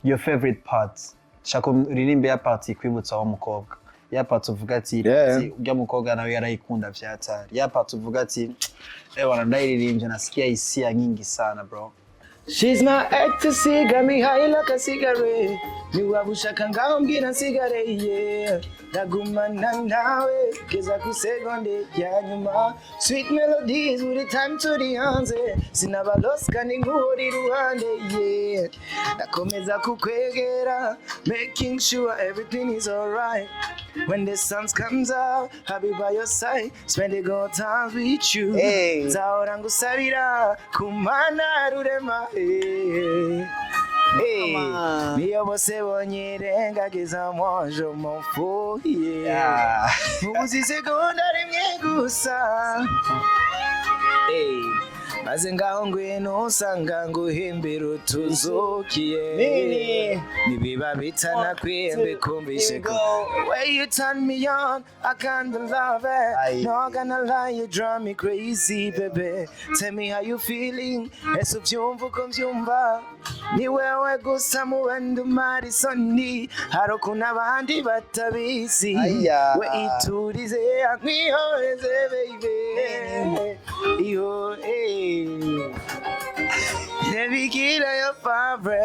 Speaker 1: Your favorite part. Shaka uririmbe ya part ikwibutsa wa mukobwa. Ya part uvuga ati ati, urya mukobwa nawe yarayikunda vyatari. Ya part uvuga ati: "Ewana, ndayiririmbye nasikia hisia nyingi sana, bro."
Speaker 2: She's my ecstasy, got me high like a cigarette. Niwaba ushaka ngaho mbwira nsigare, yeah. Ndagumana nawe kugeza ku segonde ya nyuma. Sweet melodies buri time turi hanze. Sinaba lost kandi nkuhora iruhande, yeah. Ndakomeza kukwegera, making sure everything is alright. When the sun comes out, I'll be by your side, spending good times with you.
Speaker 1: Hey.
Speaker 2: Nzahora ngusabira ku Mana rurema, hey. Hey.
Speaker 1: Mama.
Speaker 2: Niyo bose bonyirengagiza, moi je m'en fous, yeah. Mubuze isegonda rimwe gusa. Hey. Maze ngaho ngwino usanga nguhimbira utuzukiye.
Speaker 1: Nini?
Speaker 2: Nibiba bitanakwiye mbikumbishe ko
Speaker 1: Here we go.
Speaker 2: Way you turn me on, I can't love it.
Speaker 1: Aye.
Speaker 2: No gonna lie, you drive me crazy, baby. Tell me how you feeling. Ese ubyumva uko mbyumva? Ni wewe gusa mu bandi umara isoni. Hari ukuntu abandi batabizi.
Speaker 1: Aya.
Speaker 2: We iturize, nkwihoreze, baby. Iyo, eh. Never your favorite.